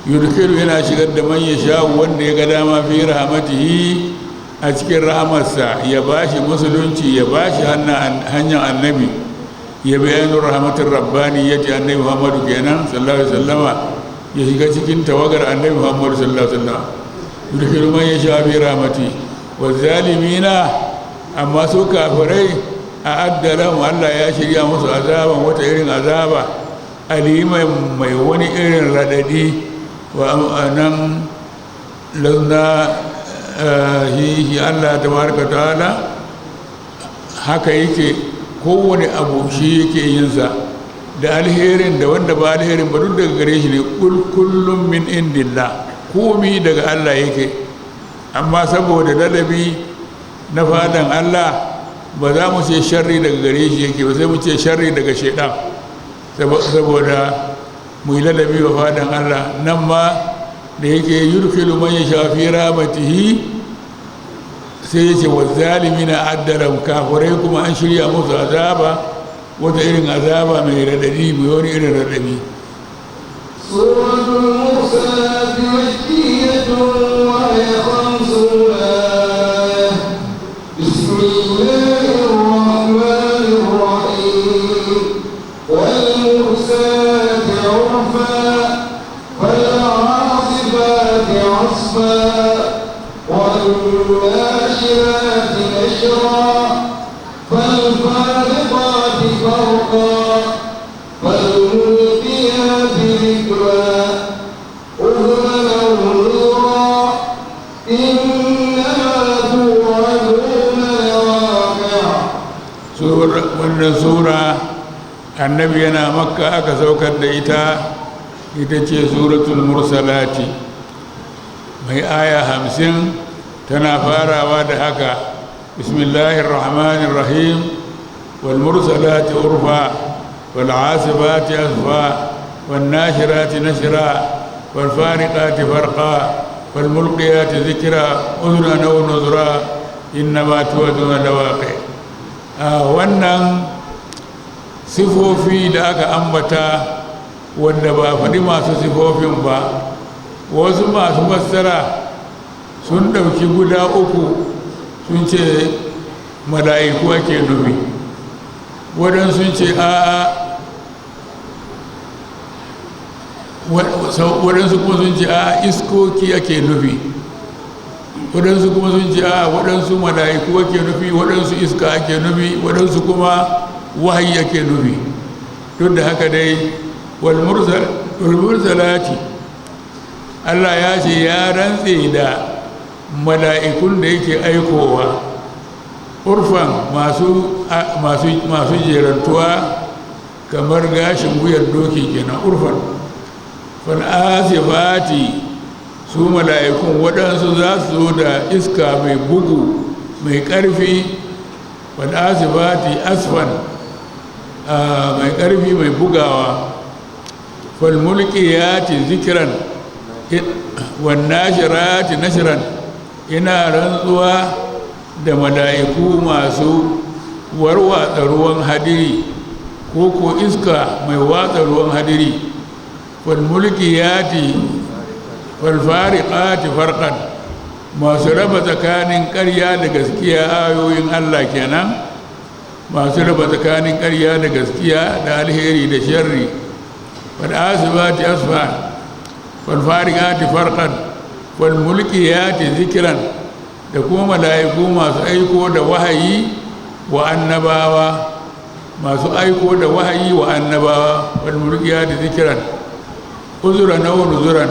yudkhilu yana shigar da man yasha, wanda ya ga dama, fi rahmatihi, a cikin rahamarsa, ya bashi musulunci, ya bashi hanyar annabi, ya bayanu rahmatin rabbani, ya ce annabi Muhammadu kenan sallallahu alaihi wasallama, ya shiga cikin tawagar annabi Muhammadu sallallahu alaihi wasallama. Yudkhilu man yasha fi rahmati wa zalimina, amma su kafirai a addalan Allah ya shirya musu azaban, wata irin azaba, aliman, mai wani irin radadi. Wa nan lazna shi Allah tabaraka ta'ala haka yake, kowane abu shi yake yinsa. Da alherin da wanda ba alherin ba duk daga gare shi ne. Kul kullum min indillah, komi daga Allah yake. Amma saboda ladabi na fadan Allah, ba za mu ce sharri daga gare shi yake ba, sai mu ce sharri daga shaidan, saboda mu yi ladabi wa fadan Allah. Nan ma da yake yurkilu man yasha fi rahmatihi, sai yace wa zalimina addalam, kafirai kuma an shirya musu azaba, wata irin azaba mai radadi, mai wani irin radadi. سورة المرسلات مكية وهي 50 آية. بسم الله الرحمن الرحيم. والمرسلات عرفا، فالعاصفات عصفا، والناشرات نشرا، فالفارقات فرقا، فالملقيات ذكرا، عذرا أو نذرا، إنما توعدون لواقع. Wannan sura, annabi yana Makka aka saukar da ita. Ita ce Suratul Mursalati, mai aya 50. Tana farawa da haka: bismillahir rahmanir rahim, wal mursalati urfa, wal asifati asfa, wan nashirati nashra, wal fariqati farqa, wal mulqiyati dhikra, udhran aw nuzra, innama tu'aduna lawaqi. Wannan sifofi da aka ambata, wanda ba faɗi masu sifofin ba, wasu masu fassara sun ɗauki guda uku, sun ce mala'iku ake nufi. Waɗansu sun ce a'a, waɗansu kuma sun ce a'a, iskoki ake nufi. Waɗansu kuma sun ce a'a, waɗansu mala'iku ake nufi, waɗansu iska ake nufi, waɗansu kuma wahayi ake nufi. Duk da haka dai, walmursalati, Allah ya ce ya rantse da mala'ikun da yake aikowa, urfan, masu jerantuwa kamar gashin wuyar doki kenan, urfan. Fal'asifati, su mala'ikun waɗansu za su zo da iska mai bugu mai ƙarfi, fal'asifati asfan, mai ƙarfi mai bugawa. Falmulkiyati zikiran, wannashirati nashiran, ina rantsuwa da mala'iku masu warwatsa ruwan hadiri, ko ko iska mai watsa ruwan hadiri. Falmulkiyati, falfariqati farqan, masu raba tsakanin ƙarya da gaskiya, ayoyin Allah kenan, masu raba tsakanin ƙarya da gaskiya, da alheri da sharri. Fal'asibati asfan, falfariqati farqan, falmulkiyati zikran, da kuma mala'iku masu aiko da wahayi wa annabawa, masu aiko da wahayi wa annabawa. Falmulkiyati zikran, uzuran aw nuzuran,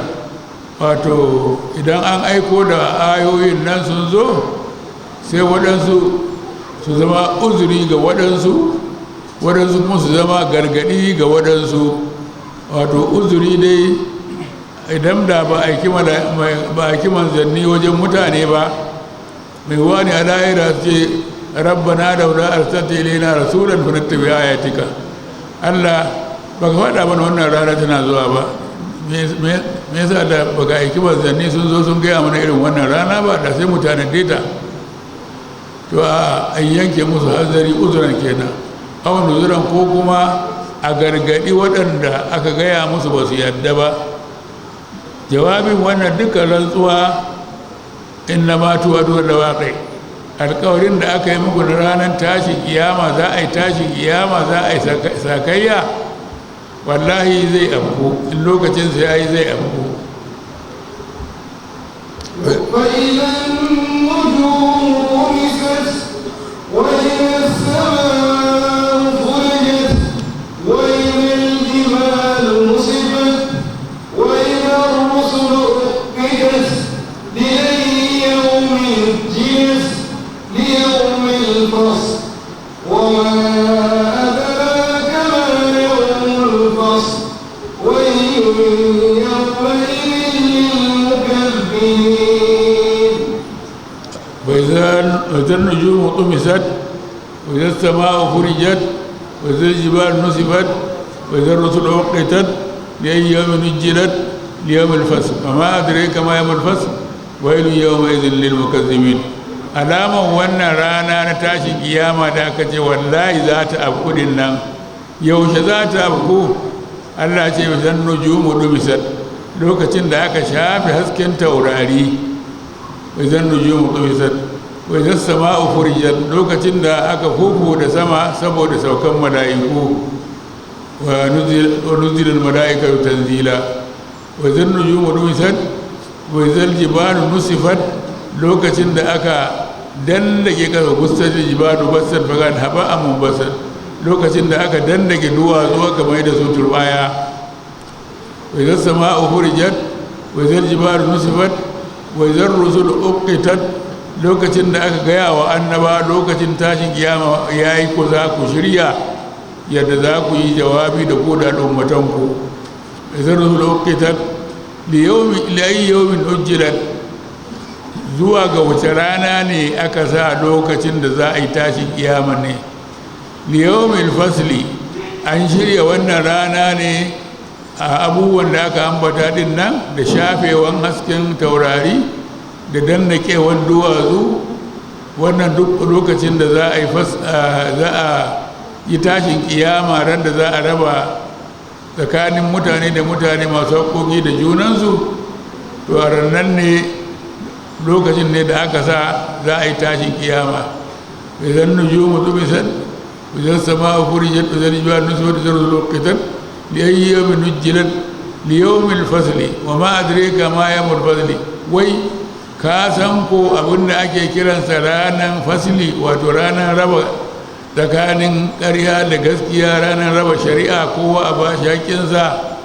wato idan an aiko da ayoyin nan sun zo, sai waɗansu su zama uzuri ga waɗansu, waɗansu kuma su zama gargaɗi ga waɗansu. Wato uzuri dai, idan da ba aiki manzanni wajen mutane ba, mai wani a lahira ce: rabbana laula arsalta ilaina rasulan fa nattabi ayatika. Allah, baka faɗa mana wannan rana tana zuwa ba, me yasa da baka aiki manzanni sun zo sun gaya mana irin wannan rana ba, da sai mutane ta? To a yanke musu hanzari, uzuran kenan, aw nuzuran, ko kuma a gargadi waɗanda aka gaya musu ba su yadda ba. Jawabin wannan dukkan rantsuwa, inna ma tu'adu lawaqi, alƙawarin da aka yi muku na ranar tashin kiyama, za a yi tashin kiyama, za a yi sakayya, wallahi zai afku. In lokacin sai yayi, zai afku. فإذا النجوم طمست، وإذا السماء فرجت، وإذا الجبال نصفت، وإذا الرسل أقتت، لأي يوم أجلت؟ ليوم الفصل. وما أدراك ما يوم وإذا النجوم طمست وإذا السماء فرجت وإذا الجبال نسفت وإذا الرسل أقتت لأي يوم نجلت ليوم الفصل وما أدريك ما يوم الفصل ويل يومئذ للمكذبين. Alaman wannan rana na tashin kiyama da aka ce wallahi za ta afku din nan, yaushe za ta afku? Allah ce zan nujumu dumisat, lokacin da aka shafe hasken taurari. Zan nujumu dumisat wa idza sama'u furijat, lokacin da aka fufu da sama saboda saukan mala'iku. Wa nuzila al-mala'ikatu tanzila. Wa idza nujumu dumisat wa idza al-jibalu nusifat, lokacin da aka dandake kasa, gustar jibalu basar fagan haba'an munbasar, lokacin da aka dandake duwatsu aka mai da su turbaya. Wa idza sama'u furijat wa idza al-jibalu nusifat wa idza ar-rusulu uqitat, lokacin da aka gaya wa annaba lokacin tashin kiyama yayi ko za ku shirya yadda za ku yi jawabi da ku da al'ummatanku. Idza ar-rusulu uqitat li yawmin li ayyi yawmin ujjilat, zuwa ga wace rana ne aka sa lokacin da za a yi tashin kiyama ne? Liyawmil fasli, an shirya wannan rana ne a abubuwan da aka ambata din nan, da shafewan hasken taurari da dannakewan duwatsu. Wannan duk lokacin da za a yi za a yi tashin kiyama, ran da za a raba tsakanin mutane da mutane masu haƙoƙi da junansu, to a rannan ne lokacin ne da aka sa za a yi tashin kiyama. Idan nujumu tumisat idan sama'u furijat idan jibalu nusifat idan rusulu uqitat li ayyi yawmin nujjilat li yawmil fasli wa ma adraka ma yawmul fasli. Wai ka san ko abin da ake kiransa ranan fasli, wato ranan raba tsakanin ƙarya da gaskiya, ranan raba shari'a, kowa a bashi haƙƙinsa.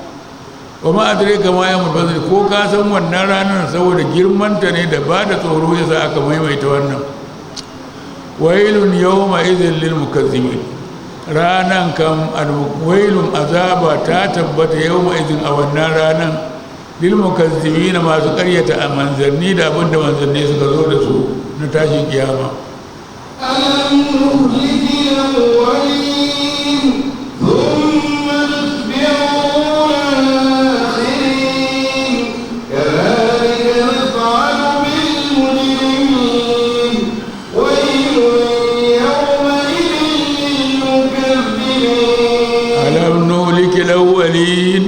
Wa ma adraka ma yawmul fasli, ko ka san wannan ranar saboda girmanta ne da ba da tsoro yasa aka maimaita wannan. Wailun yawma idhil lil mukazzibin, ranan kam wailun azaba ta tabbata yawma idhin a wannan ranan lil mukazzibin, masu ƙaryata a manzanni da abinda manzanni suka zo da su na tashin kiyama. ألم نهلك الأولين ثم نتبعهم الآخرين كذلك نفعل بالمجرمين ويل يومئذ للمكذبين. ألم نهلك الأولين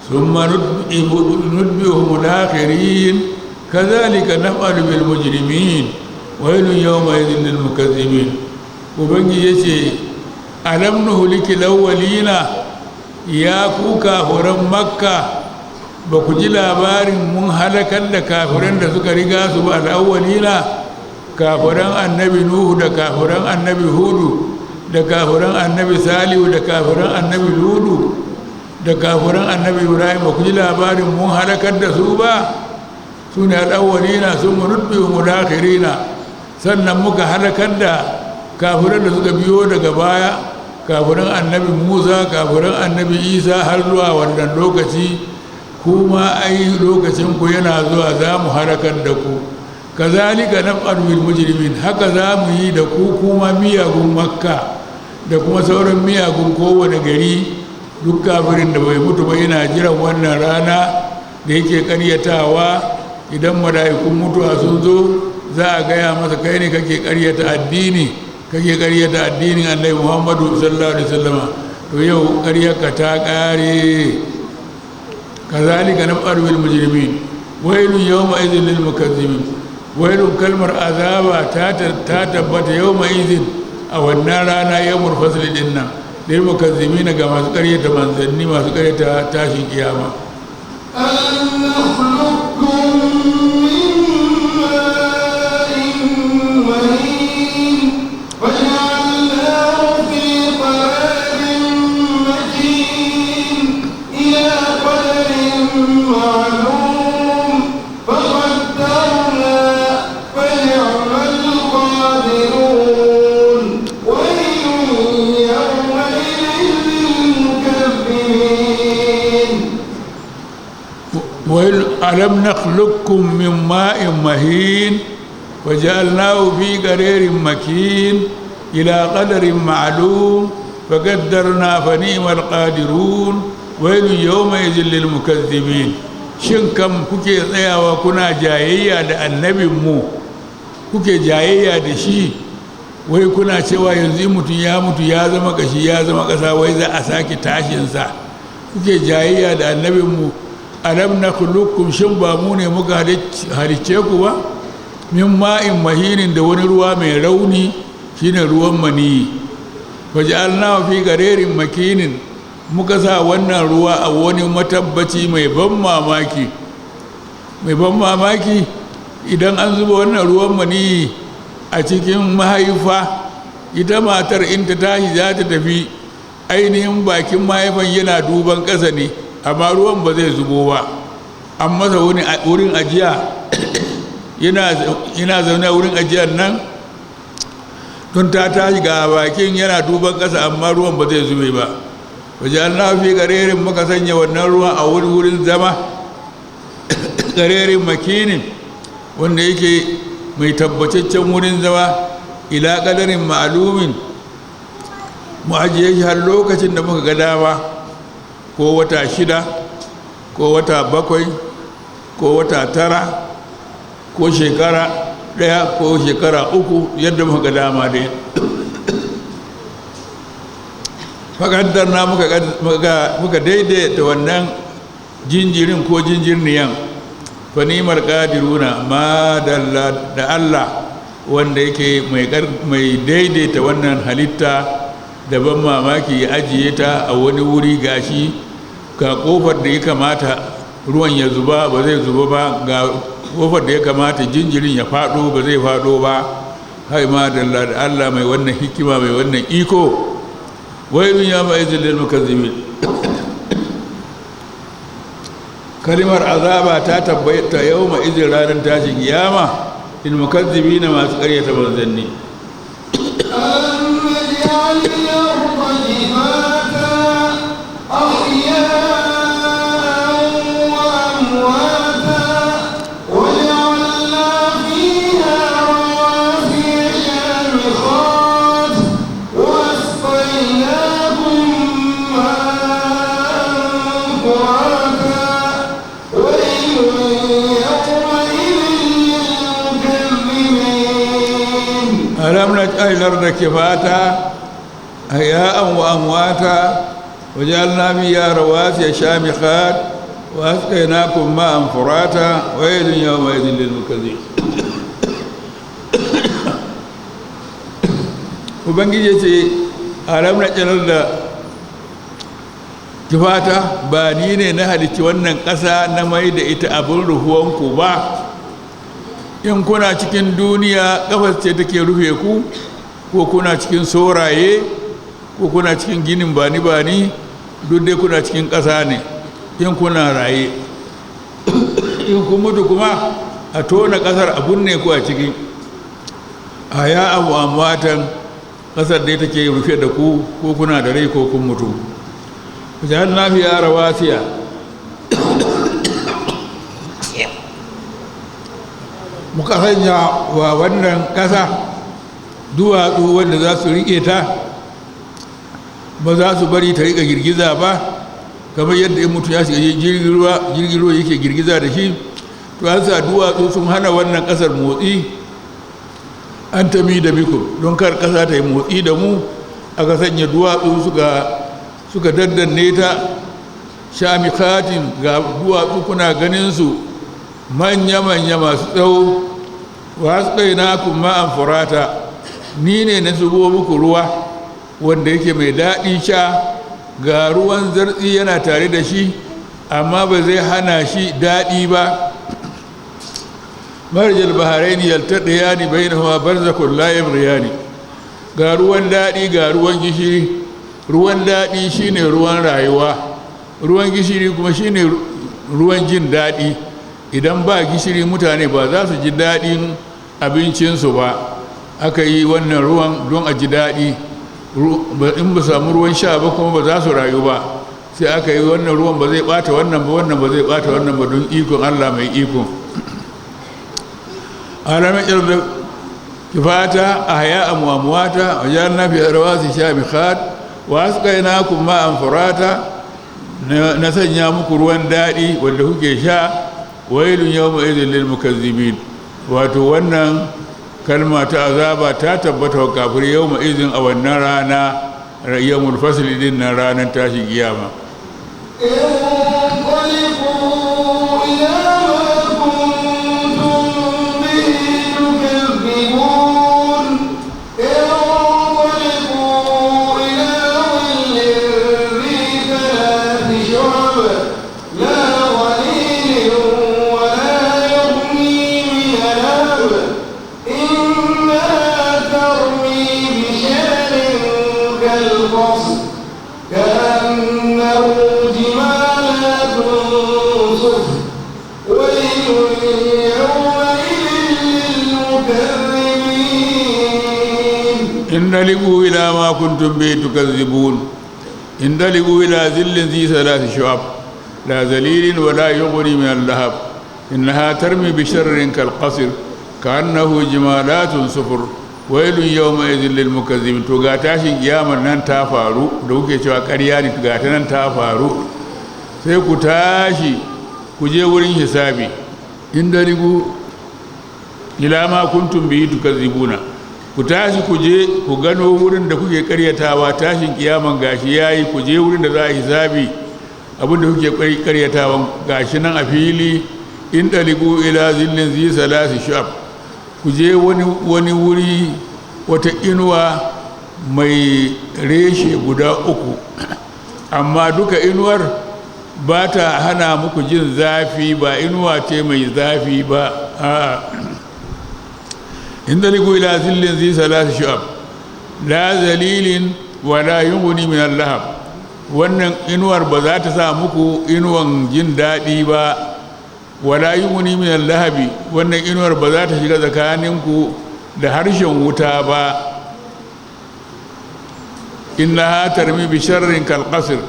ثم نتبعهم الآخرين كذلك نفعل بالمجرمين ويل يومئذ للمكذبين. Ubangiji ya ce alam nuhlikil awwalina, ya ku kafuran Makka, ba ku ji labarin mun halakar da kafiran da suka riga su ba? Al'awwalina, kafiran annabi Nuhu da kafiran annabi Hudu da kafiran annabi Salihu da kafiran annabi Ludu da kafiran annabi Ibrahim, ba ku ji labarin mun halakar da su ba? Su ne al'awwalina. Sun nutbihum al-akhirina, sannan muka halakar da kafiran da suka biyo daga baya, kafiran annabi Musa, kafiran annabi Isa, har zuwa wannan lokaci. Kuma ai lokacin ku yana zuwa, za mu halakar da ku. Kazalika naf'alu bil mujrimin, haka za mu yi da ku kuma miyagun Makka da kuma sauran miyagun kowane gari. Duk kafirin da bai mutu ba yana jiran wannan rana da yake karyatawa. Idan mala'ikun mutuwa sun zo, za a gaya masa kai ne kake karyata addini, kake karyata addinin annabi Muhammadu sallallahu alaihi wasallama, to yau karyarka ta kare. Kazalika naf'alu bil mujrimin wailun yawma idhin lil mukazzibin. Wailun, kalmar azaba ta tabbata yawma idhin a wannan rana, yawmul fasli din nan, lil mukazzibin, ga masu karyata manzanni, masu karyata tashin kiyama. ألم نخلقكم من ماء مهين فجعلناه في قرار مكين إلى قدر معلوم فقدرنا فنعم القادرون ويل يومئذ للمكذبين. ويل ألم نخلقكم من ماء مهين Fajalnahu fi qararin makin ila qadarin ma'lum faqaddarna fa ni'mal qadirun wailun yawma idhil lil mukazzibin. Shin kam kuke tsayawa kuna jayayya da annabin mu, kuke jayayya da shi, wai kuna cewa yanzu in mutum ya mutu ya zama kashi ya zama kasa, wai za a sake tashinsa? Kuke jayayya da annabin mu. Alam nakhluqukum, shin ba mu ne muka halicce ku ba? Min ma'in mahinin, da wani ruwa mai rauni, shine ruwan maniyi. Waja'alnahu fi garerin makinin, muka sa wannan ruwa a wani matabbaci mai ban mamaki. Mai ban mamaki, idan an zuba wannan ruwan maniyi a cikin mahaifa, ita matar in ta tashi za ta tafi, ainihin bakin mahaifan yana duban ƙasa ne, amma ruwan ba zai zubo ba. An masa wurin ajiya, yana zaune a wurin ajiyar nan, tun ta tashi ga bakin yana duban ƙasa, amma ruwan ba zai zube ba. Wajen fi garerin, muka sanya wannan ruwan a wurin zama garerin makinin, wanda yake mai tabbataccen wurin zama, ila ƙadarin ma'alumin, mu ajiye shi har lokacin da muka ga dama, ko wata 6, ko wata 7, ko wata 9, ko shekara 1, ko shekara 3, yadda muka ga dama dai. Faƙaddar na muka daidaita wannan jinjirin ko jinjirniyan. Fanimar ƙadiruna, ma da Allah wanda yake mai daidaita wannan halitta da ban mamaki, ya ajiye ta a wani wuri, gashi ga kofar da ya kamata ruwan ya zuba ba zai zuba ba, ga kofar da ya kamata jinjirin ya faɗo ba zai faɗo ba. Hai, ma da Allah mai wannan hikima, mai wannan iko. Wailun ya ma'izin lil mukazzibin. Kalimar azaba ta tabbata yau ma izin ranar tashin kiyama lil mukazzibina, masu ƙaryata manzanni. ألم نجعل الأرض كفاتا أحياء وأمواتا وجعلنا فيها رواسي شامخات وأسقيناكم ماء فراتا ويل يومئذ للمكذبين. ألم نجعل الأرض كفاتا أحياء وأمواتا وجعلنا فيها رواسي شامخات وأسقيناكم ماء فراتا ويل يومئذ للمكذبين. Ubangiji ya ce, alam na ƙirar da kifata, ba ni ne na halicci wannan ƙasa na mai da ita abin ruhuwanku ba? In kuna cikin duniya, ƙafas ce take rufe ku, ko kuna cikin soraye, ko kuna cikin ginin bani-bani, duk dai kuna cikin ƙasa ne in kuna raye. In kun mutu kuma, a tona ƙasar a binne ku a ciki. A ya abu amwatan, ƙasar dai take rufe da ku, ko kuna da rai ko kun mutu. Wajen fiya rawasiya, muka sanya wa wannan ƙasa duwatsu wanda za su riƙe ta, ba za su bari ta riƙa girgiza ba, kamar yadda in mutum ya shiga jirgin ruwa yake girgiza da shi. To an sa duwatsu sun hana wannan ƙasar motsi, an tami da biku, don kar ƙasa ta yi motsi da mu, aka sanya duwatsu suka daddanne ta. Shamikatin, ga duwatsu kuna ganin su manya-manya masu tsawo. Wasu na kuma an furata, ni ne na zubo muku ruwa wanda yake mai daɗin sha, ga ruwan zartsi yana tare da shi, amma ba zai hana shi daɗi ba. Marjal baharaini yaltaqiyani bainahuma barzakhun la yabghiyani. Ga ruwan daɗi, ga ruwan gishiri. Ruwan daɗi shine ruwan rayuwa, ruwan gishiri kuma shine ruwan jin daɗi. Idan ba gishiri, mutane ba za su ji daɗin abincinsu ba. Aka yi wannan ruwan don a ji daɗi. In ba samu ruwan sha ba kuma, ba za su rayu ba. Sai aka yi wannan ruwan, ba zai ɓata wannan ba, wannan ba zai ɓata wannan ba, don ikon Allah mai iko. Alam irda kifata ahya'an wa amwata wa ja'alna fi rawasi shamikhat wa asqaynakum ma'an furata. Na sanya muku ruwan daɗi wanda kuke sha. Wailun yawma idhil lil mukazzibin. Wato wannan kalma ta azaba ta tabbata wa kafir yawma idhin a wannan rana, yawmul fasl din nan, ranar tashin kiyama. انطلقوا إلى ما كنتم به تكذبون. انطلقوا إلى ظل ذي ثلاث شعب لا ظليل ولا يغني من لهب. إنها ترمي بشلل كالقصر كأنه جمالات صفر. ويل يومئذ للمكذبين. انطلقوا إلى ما كنتم به تكذبون. انطلقوا إلى ظل ذي ثلاث شعب لا ذليل ولا يغني من اللهب. إنها ترمي بشر كالقصر كأنه جمالات صفر. ويل يومئذ للمكذبين. To ga tashin kiyamar nan ta faru da kuke cewa ƙarya ne, ga ta nan ta faru. Sai ku tashi ku je wurin hisabi. Indaligu ila ma kuntum bihi tukazzibuna. Ku tashi ku je ku gano wurin da kuke karyatawa. Tashin kiyaman gashi yayi, ku je wurin da za a hisabi. Abin da kuke karyatawa gashi nan a fili. In daligu ila zillin zi salasi shu'ab. Ku je wani wuri, wata inuwa mai reshe guda uku, amma duka inuwar ba ta hana muku jin zafi, ba inuwa ce mai zafi ba, a'a. Indaligu ila zillin zi salasi shu'ab la zalilin wa la yughni min al-lahab. Wannan inuwar ba za ta sa muku inuwan jin daɗi ba. Wala yughni min al-lahabi. Wannan inuwar ba za ta shiga tsakaninku da harshen wuta ba. Innaha tarmi bi sharrin kal qasr.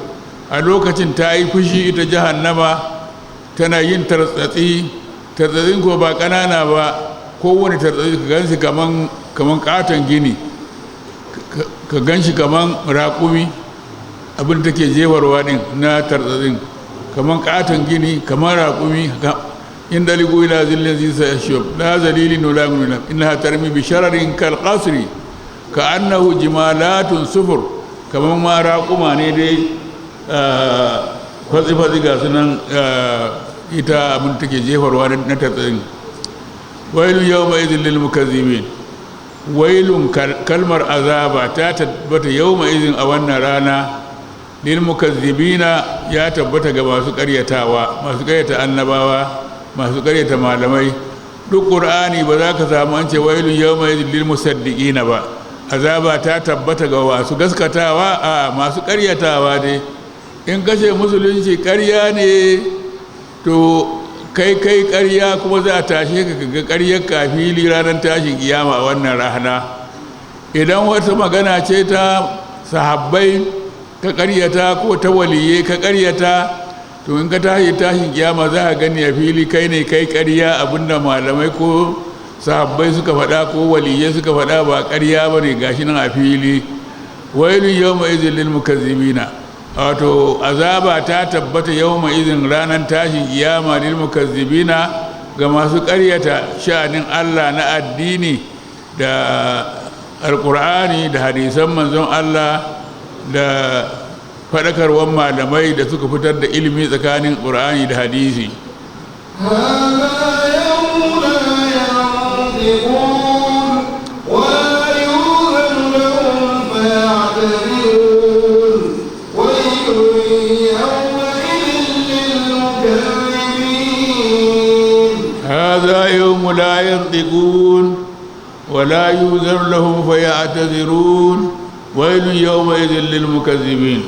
A lokacin ta yi fushi ita jahannama, tana yin tartsatsi. Tartsatsin ko ba ƙanana ba, kowane tartsatsi ka ganshi kaman katon gini, ka ganshi kaman raƙumi. Abin da take jefarwa din na tartsatsin kaman katon gini, kaman raƙumi. In daligu ila zillin zai sa shub la zalilin wala munna. Innaha tarmi bi shararin kal qasri ka annahu jimalatun sufur. Kaman ma raƙuma ne dai fatsi fatsi ga sunan ita abin take jefarwa na tartsatsin. Wailun yawma idhin lil mukazzibin. Wailun, kalmar azaba ta tabbata, yawma idhin, a wannan rana, lil mukazzibina, ya tabbata ga masu ƙaryatawa, masu ƙaryata annabawa, masu ƙaryata malamai. Duk Qur'ani ba za ka samu an ce wailun yawma idhin lil musaddiqina ba, azaba ta tabbata ga masu gaskatawa. A masu ƙaryatawa dai. In kashe musulunci ƙarya ne, to kai kai ƙarya, kuma za a tashe ka ga ƙaryar kafili ranar tashin kiyama a wannan rana. Idan wata magana ce ta sahabbai ka ƙaryata, ko ta waliye ka ƙaryata, to in ka tashi tashin kiyama za ka gani a fili kai ne kai ƙarya. Abinda malamai ko sahabbai suka faɗa ko waliye suka faɗa ba ƙarya ba ne, gashi nan a fili. Wailun yawma idhil lil mukazzibina. Wato azaba ta tabbata yawma idhin, ranar tashin kiyama, lil mukazzibina, ga masu ƙaryata sha'anin Allah na addini da Alƙur'ani da hadisan manzon Allah da faɗakarwar malamai da suka fitar da ilimi tsakanin Ƙur'ani da hadisi. هذا يوم لا ينطقون ولا يؤذن لهم فيعتذرون. ويل يومئذ للمكذبين. هذا يوم لا ينطقون ولا يؤذن لهم فيعتذرون. ويل يومئذ للمكذبين.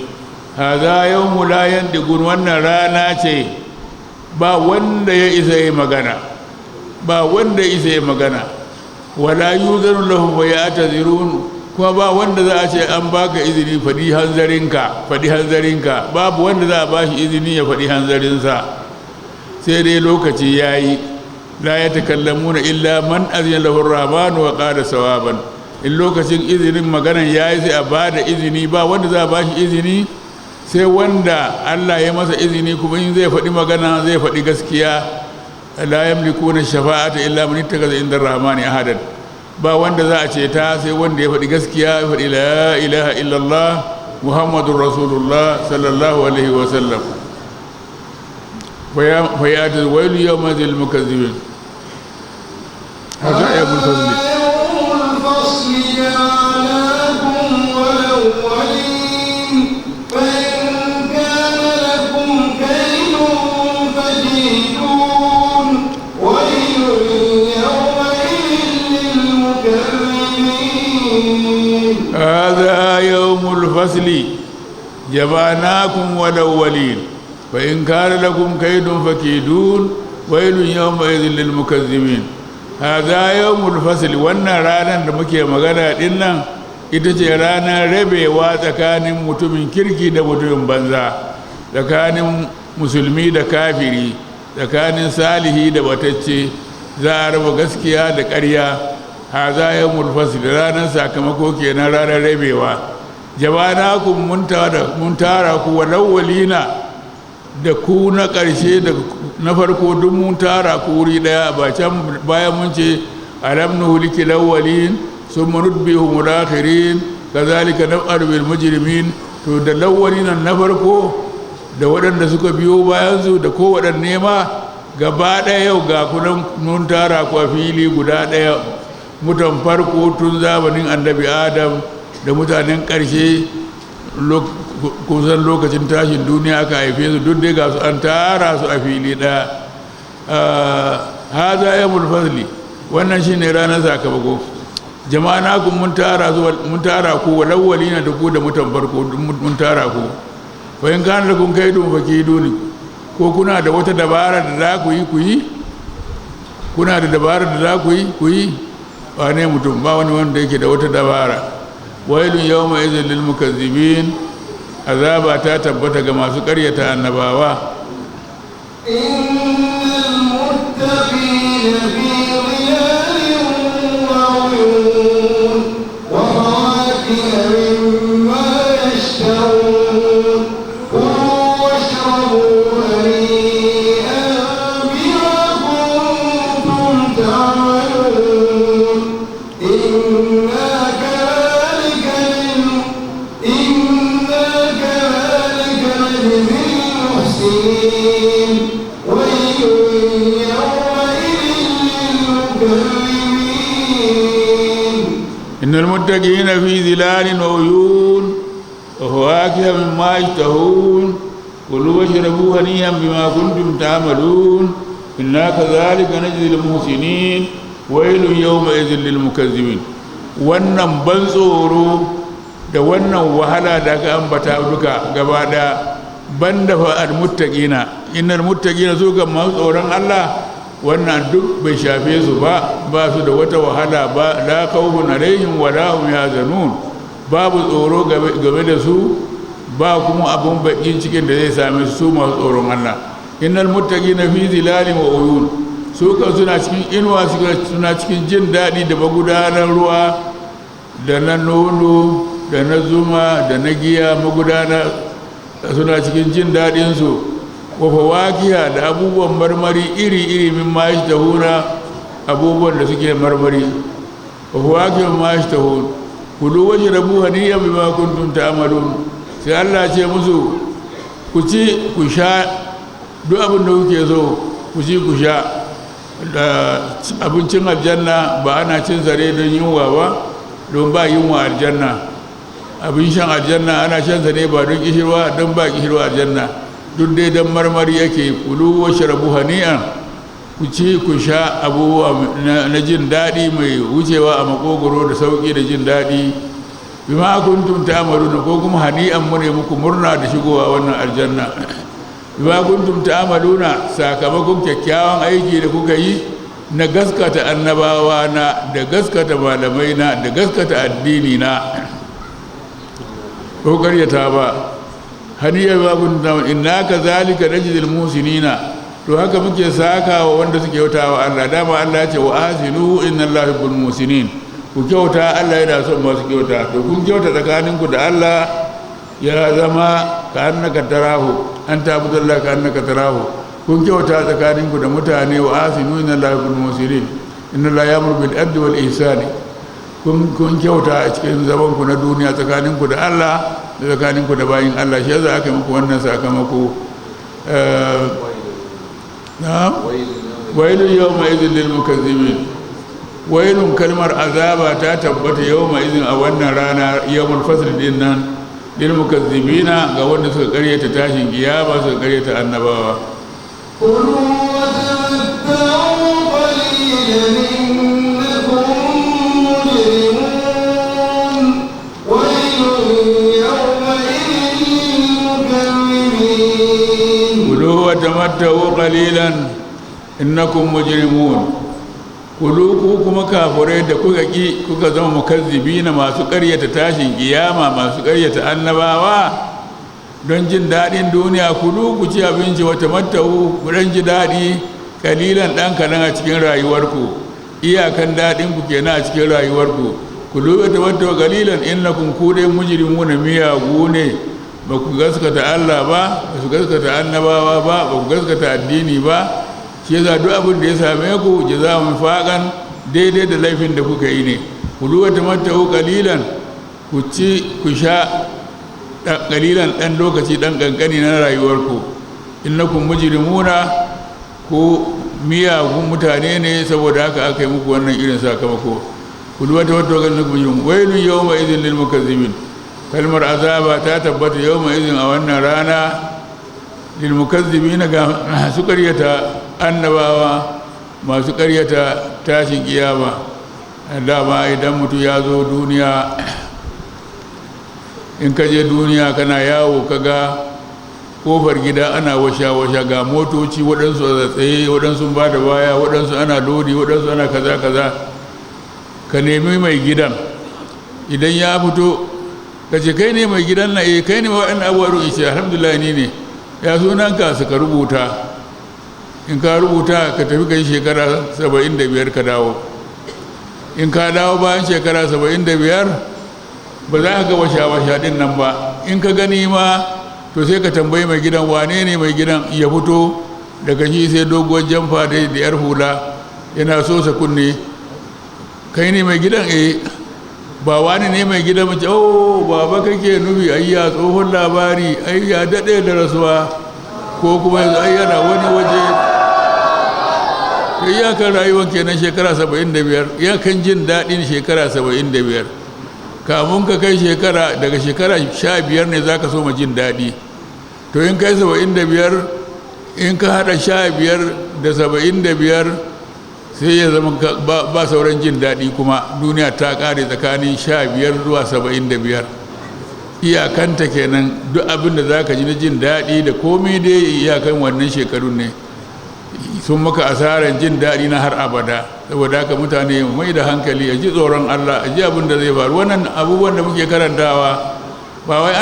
هذا يوم لا ينطقون. Wannan rana ce ba wanda ya isa yi magana, ba wanda ya isa yi magana. Wala yuzanu lahum fayatazirun. Kuma ba wanda za a ce an baka izini, faɗi hanzarinka, faɗi hanzarinka. Babu wanda za a bashi izini ya faɗi hanzarinsa, sai dai lokaci ya yi. La yatakallamuna illa man azina lahu ar-rahman wa qala sawaban. In lokacin izinin maganan yayi sai a bada izini, ba wanda za a bashi izini sai wanda Allah ya masa izini, kuma in zai faɗi magana zai faɗi gaskiya. La yamlikuna shafa'ata illa man ittakaza inda ar-rahmani ahadan. Ba wanda za a ceta sai wanda ya faɗi gaskiya, ya faɗi la ilaha illallah muhammadur rasulullah sallallahu alaihi wa sallam. Fa ya'ti wailu yawma dhil mukazzibin. Hada yawmul fasli. هذا يوم الفصل جمعناكم والأولين فإن كان لكم كيد فكيدون ويل يومئذ للمكذبين. هذا يوم الفصل. Wannan ranar da muke magana din nan ita ce ranar rabewa tsakanin mutumin kirki da mutumin banza, tsakanin musulmi da kafiri, tsakanin salihi da batacce. Za a raba gaskiya da ƙarya. Haza yawmul fasl, ranar sakamako kenan, ranar rabewa. Jama'anakum mun tara ku, walawwalina da ku na ƙarshe da na farko duk mun tara ku wuri ɗaya. Ba can bayan mun ce alam nuhliki lawwalin summa nutbihum al-akhirin kazalika naf'alu bil mujrimin. To da lawwalina na farko da waɗanda suka biyo bayan su da ko waɗanne ma gaba ɗaya yau ga kunan mun tara ku a fili guda ɗaya. Mutan farko tun zamanin annabi Adam da mutanen ƙarshe kusan lokacin tashin duniya aka haife su, duk dai ga su an tara su a fili ɗaya. Haza yawmul fasli, wannan shine ranar sakamako. Jama'a na ku mun tara su, mun tara ku walawwalina da ku da mutan farko mun tara ku. Fa in kana lakum kaidun fakiduni, ko kuna da wata dabara da za ku yi ku yi, kuna da dabara da za ku yi ku yi. Wane mutum ba wani wanda yake da wata dabara. Wailun yawma idhil lil mukazzibin, azaba ta tabbata ga masu ƙaryata annabawa. Innal muttaqina fi dhilalin wa uyun wa fawakiha mimma yashtahun. Kulu washrabu hani'an bima kuntum ta'malun. إنا كذلك نجزي المحسنين. ويل يومئذ للمكذبين. إن المتقين في ظلال وعيون وفواكه مما يشتهون. كلوا واشربوا هنيئا بما كنتم تعملون. إنا كذلك نجزي المحسنين. Wailun yawma idhil lil mukazzibin. Wannan ban tsoro da wannan wahala da aka ambata duka gaba da banda fa al muttaqina. Innal muttaqina su ga masu tsoron Allah, wannan duk bai shafe su ba, ba su da wata wahala ba. La khawfun alaihim wa la hum yahzanun. Babu tsoro game da su, ba kuma abun bakin cikin da zai same su masu tsoron Allah. Innal muttaqina fi zilalin wa uyun. Su kan suna cikin inuwa, suna cikin jin daɗi da magudanar ruwa da na nono da na zuma da na giya magudana, suna cikin jin daɗinsu. Wa fawakiha da abubuwan marmari iri-iri min ma yashtahuna, abubuwan da suke marmari. Wa fawakiha ma yashtahun. Kulu washrabu hani'an bima kuntum ta'malun. Sai Allah ce musu ku ci ku sha duk abin da kuke so, ku ci ku sha. Da abincin aljanna ba ana cin zare don yunwa ba, don ba yunwa aljanna. Abin shan aljanna ana shan zare ba don kishirwa, don ba kishirwa aljanna. Duk dai don marmari yake. Kulu wa shrabu hani'an, ku ci ku sha abubuwa na jin daɗi mai wucewa a makogoro da sauƙi da jin daɗi. Bima kuntum ta'maluna, ko kuma hani'an mu ne muku murna da shigowa wannan aljanna. Bima kuntum ta'maluna, sakamakon kyakkyawan aiki da kuka yi na gaskata annabawa na, da gaskata malamai na, da gaskata addini na. Ko karyata ba. Haniya ba kuntum ta'maluna. Inna kazalika najzil muhsinina. To haka muke saka wa wanda suke kyauta wa Allah. Dama Allah ya ce wa ahsinu inna Allaha yuhibbul muhsinin. Ku kyauta, Allah yana son masu kyauta. To kun kyauta tsakaninku da Allah, ya zama ka annaka tarahu, an ta'budallaha ka annaka tarahu. Kun kyauta tsakaninku da mutane, wa ahsinu inna Allaha yuhibbul muhsinin, inna Allaha ya'muru bil adli wal ihsani. Kun kyauta a cikin zaman ku na duniya tsakaninku da Allah da tsakaninku da bayin Allah, shi yasa aka yi muku wannan sakamako. Na'am, wailun yawma idhin lil mukazzibin. Wailun, kalmar azaba ta tabbata, yawma idhin, a wannan rana, yawmul fasl din nan, lil mukazzibina, ga wanda suka karyata tashin kiyama, suka karyata annabawa. كلوا وتمتعوا قليلا إنكم مجرمون، ويل يومئذ للمكذبين. كلوا وتمتعوا قليلا إنكم مجرمون. Kulu, ku kuma kafurai da kuka ki kuka zama mukazzibina, masu ƙaryata tashin kiyama, masu ƙaryata annabawa don jin daɗin duniya, kulu, ku ci abinci, wa tamatta'u, ku ɗan ji daɗi, kalilan, ɗan kaɗan a cikin rayuwarku, iyakan daɗin ku kenan a cikin rayuwarku. Kulu wa tamatta'u qalilan innakum, ku dai, mujrimuna, miyagu ne. Ba ku gaskata Allah ba, ba su gaskata annabawa ba, ba ku gaskata addini ba. Shi yasa duk abin da ya same ku jaza'un faqan, daidai da laifin da kuka yi ne. Kulu wa tamatta'u qalilan, ku ci ku sha qalilan, dan lokaci dan kankani na rayuwarku, innakum mujrimuna, ku miyagun mutane ne, saboda haka aka yi muku wannan irin sakamako. Kulu wa tamatta'u qalilan innakum mujrimun, wailun yawma idhin lil mukazzibin. Kalmar azaba ta tabbata, yawma idhin, a wannan rana, lil mukazzibina, ga masu ƙaryata annabawa, masu ƙaryata tashin kiyama. Dama idan mutum ya zo duniya, in ka je duniya kana yawo, kaga kofar gida ana washa-washa, ga motoci, waɗansu a tsaye, waɗansu ba da baya, waɗansu ana lodi, waɗansu ana kaza kaza, ka nemi mai gidan. Idan ya fito ka ce, "Kai ne mai gidan na?" "Eh." "Kai ne waɗannan abubuwa?" Ce, "Alhamdulillah, ni ne." "Ya sunanka?" Suka rubuta. In ka rubuta, ka tafi ka yi shekara 75, ka dawo. In ka dawo bayan shekara 75, ba za ka ga washa-washa din nan ba. In ka gani ma, to sai ka tambayi mai gidan, wane ne mai gidan. Ya fito, daga shi sai doguwar jamfa da yar hula, yana so sa kunne. "Kai ne mai gidan?" "Eh." "Ba wani ne mai gidan?" Mace, "Oh, baba kake nufi? Ayya, tsohon labari, ai ya daɗe da rasuwa," ko kuma yanzu ai yana wani waje. Iyakan rayuwar kenan, shekara 75, iyakan jin daɗin shekara 75. Kamun ka kai shekara, daga shekara 15 ne za ka so ma jin daɗi. To in kai 75, in ka haɗa 15 da 75, sai ya zama ba sauran jin daɗi kuma, duniya ta ƙare tsakanin 15 zuwa 75. Iyakanta kenan. Duk abin da za ka ji na jin daɗi da komai dai, iyakan wannan shekarun ne. Sun maka asarar jin daɗi na har abada. Saboda haka mutane mai da hankali, a ji tsoron Allah, a ji abin da zai faru. Wannan abubuwan da muke karantawa ba wai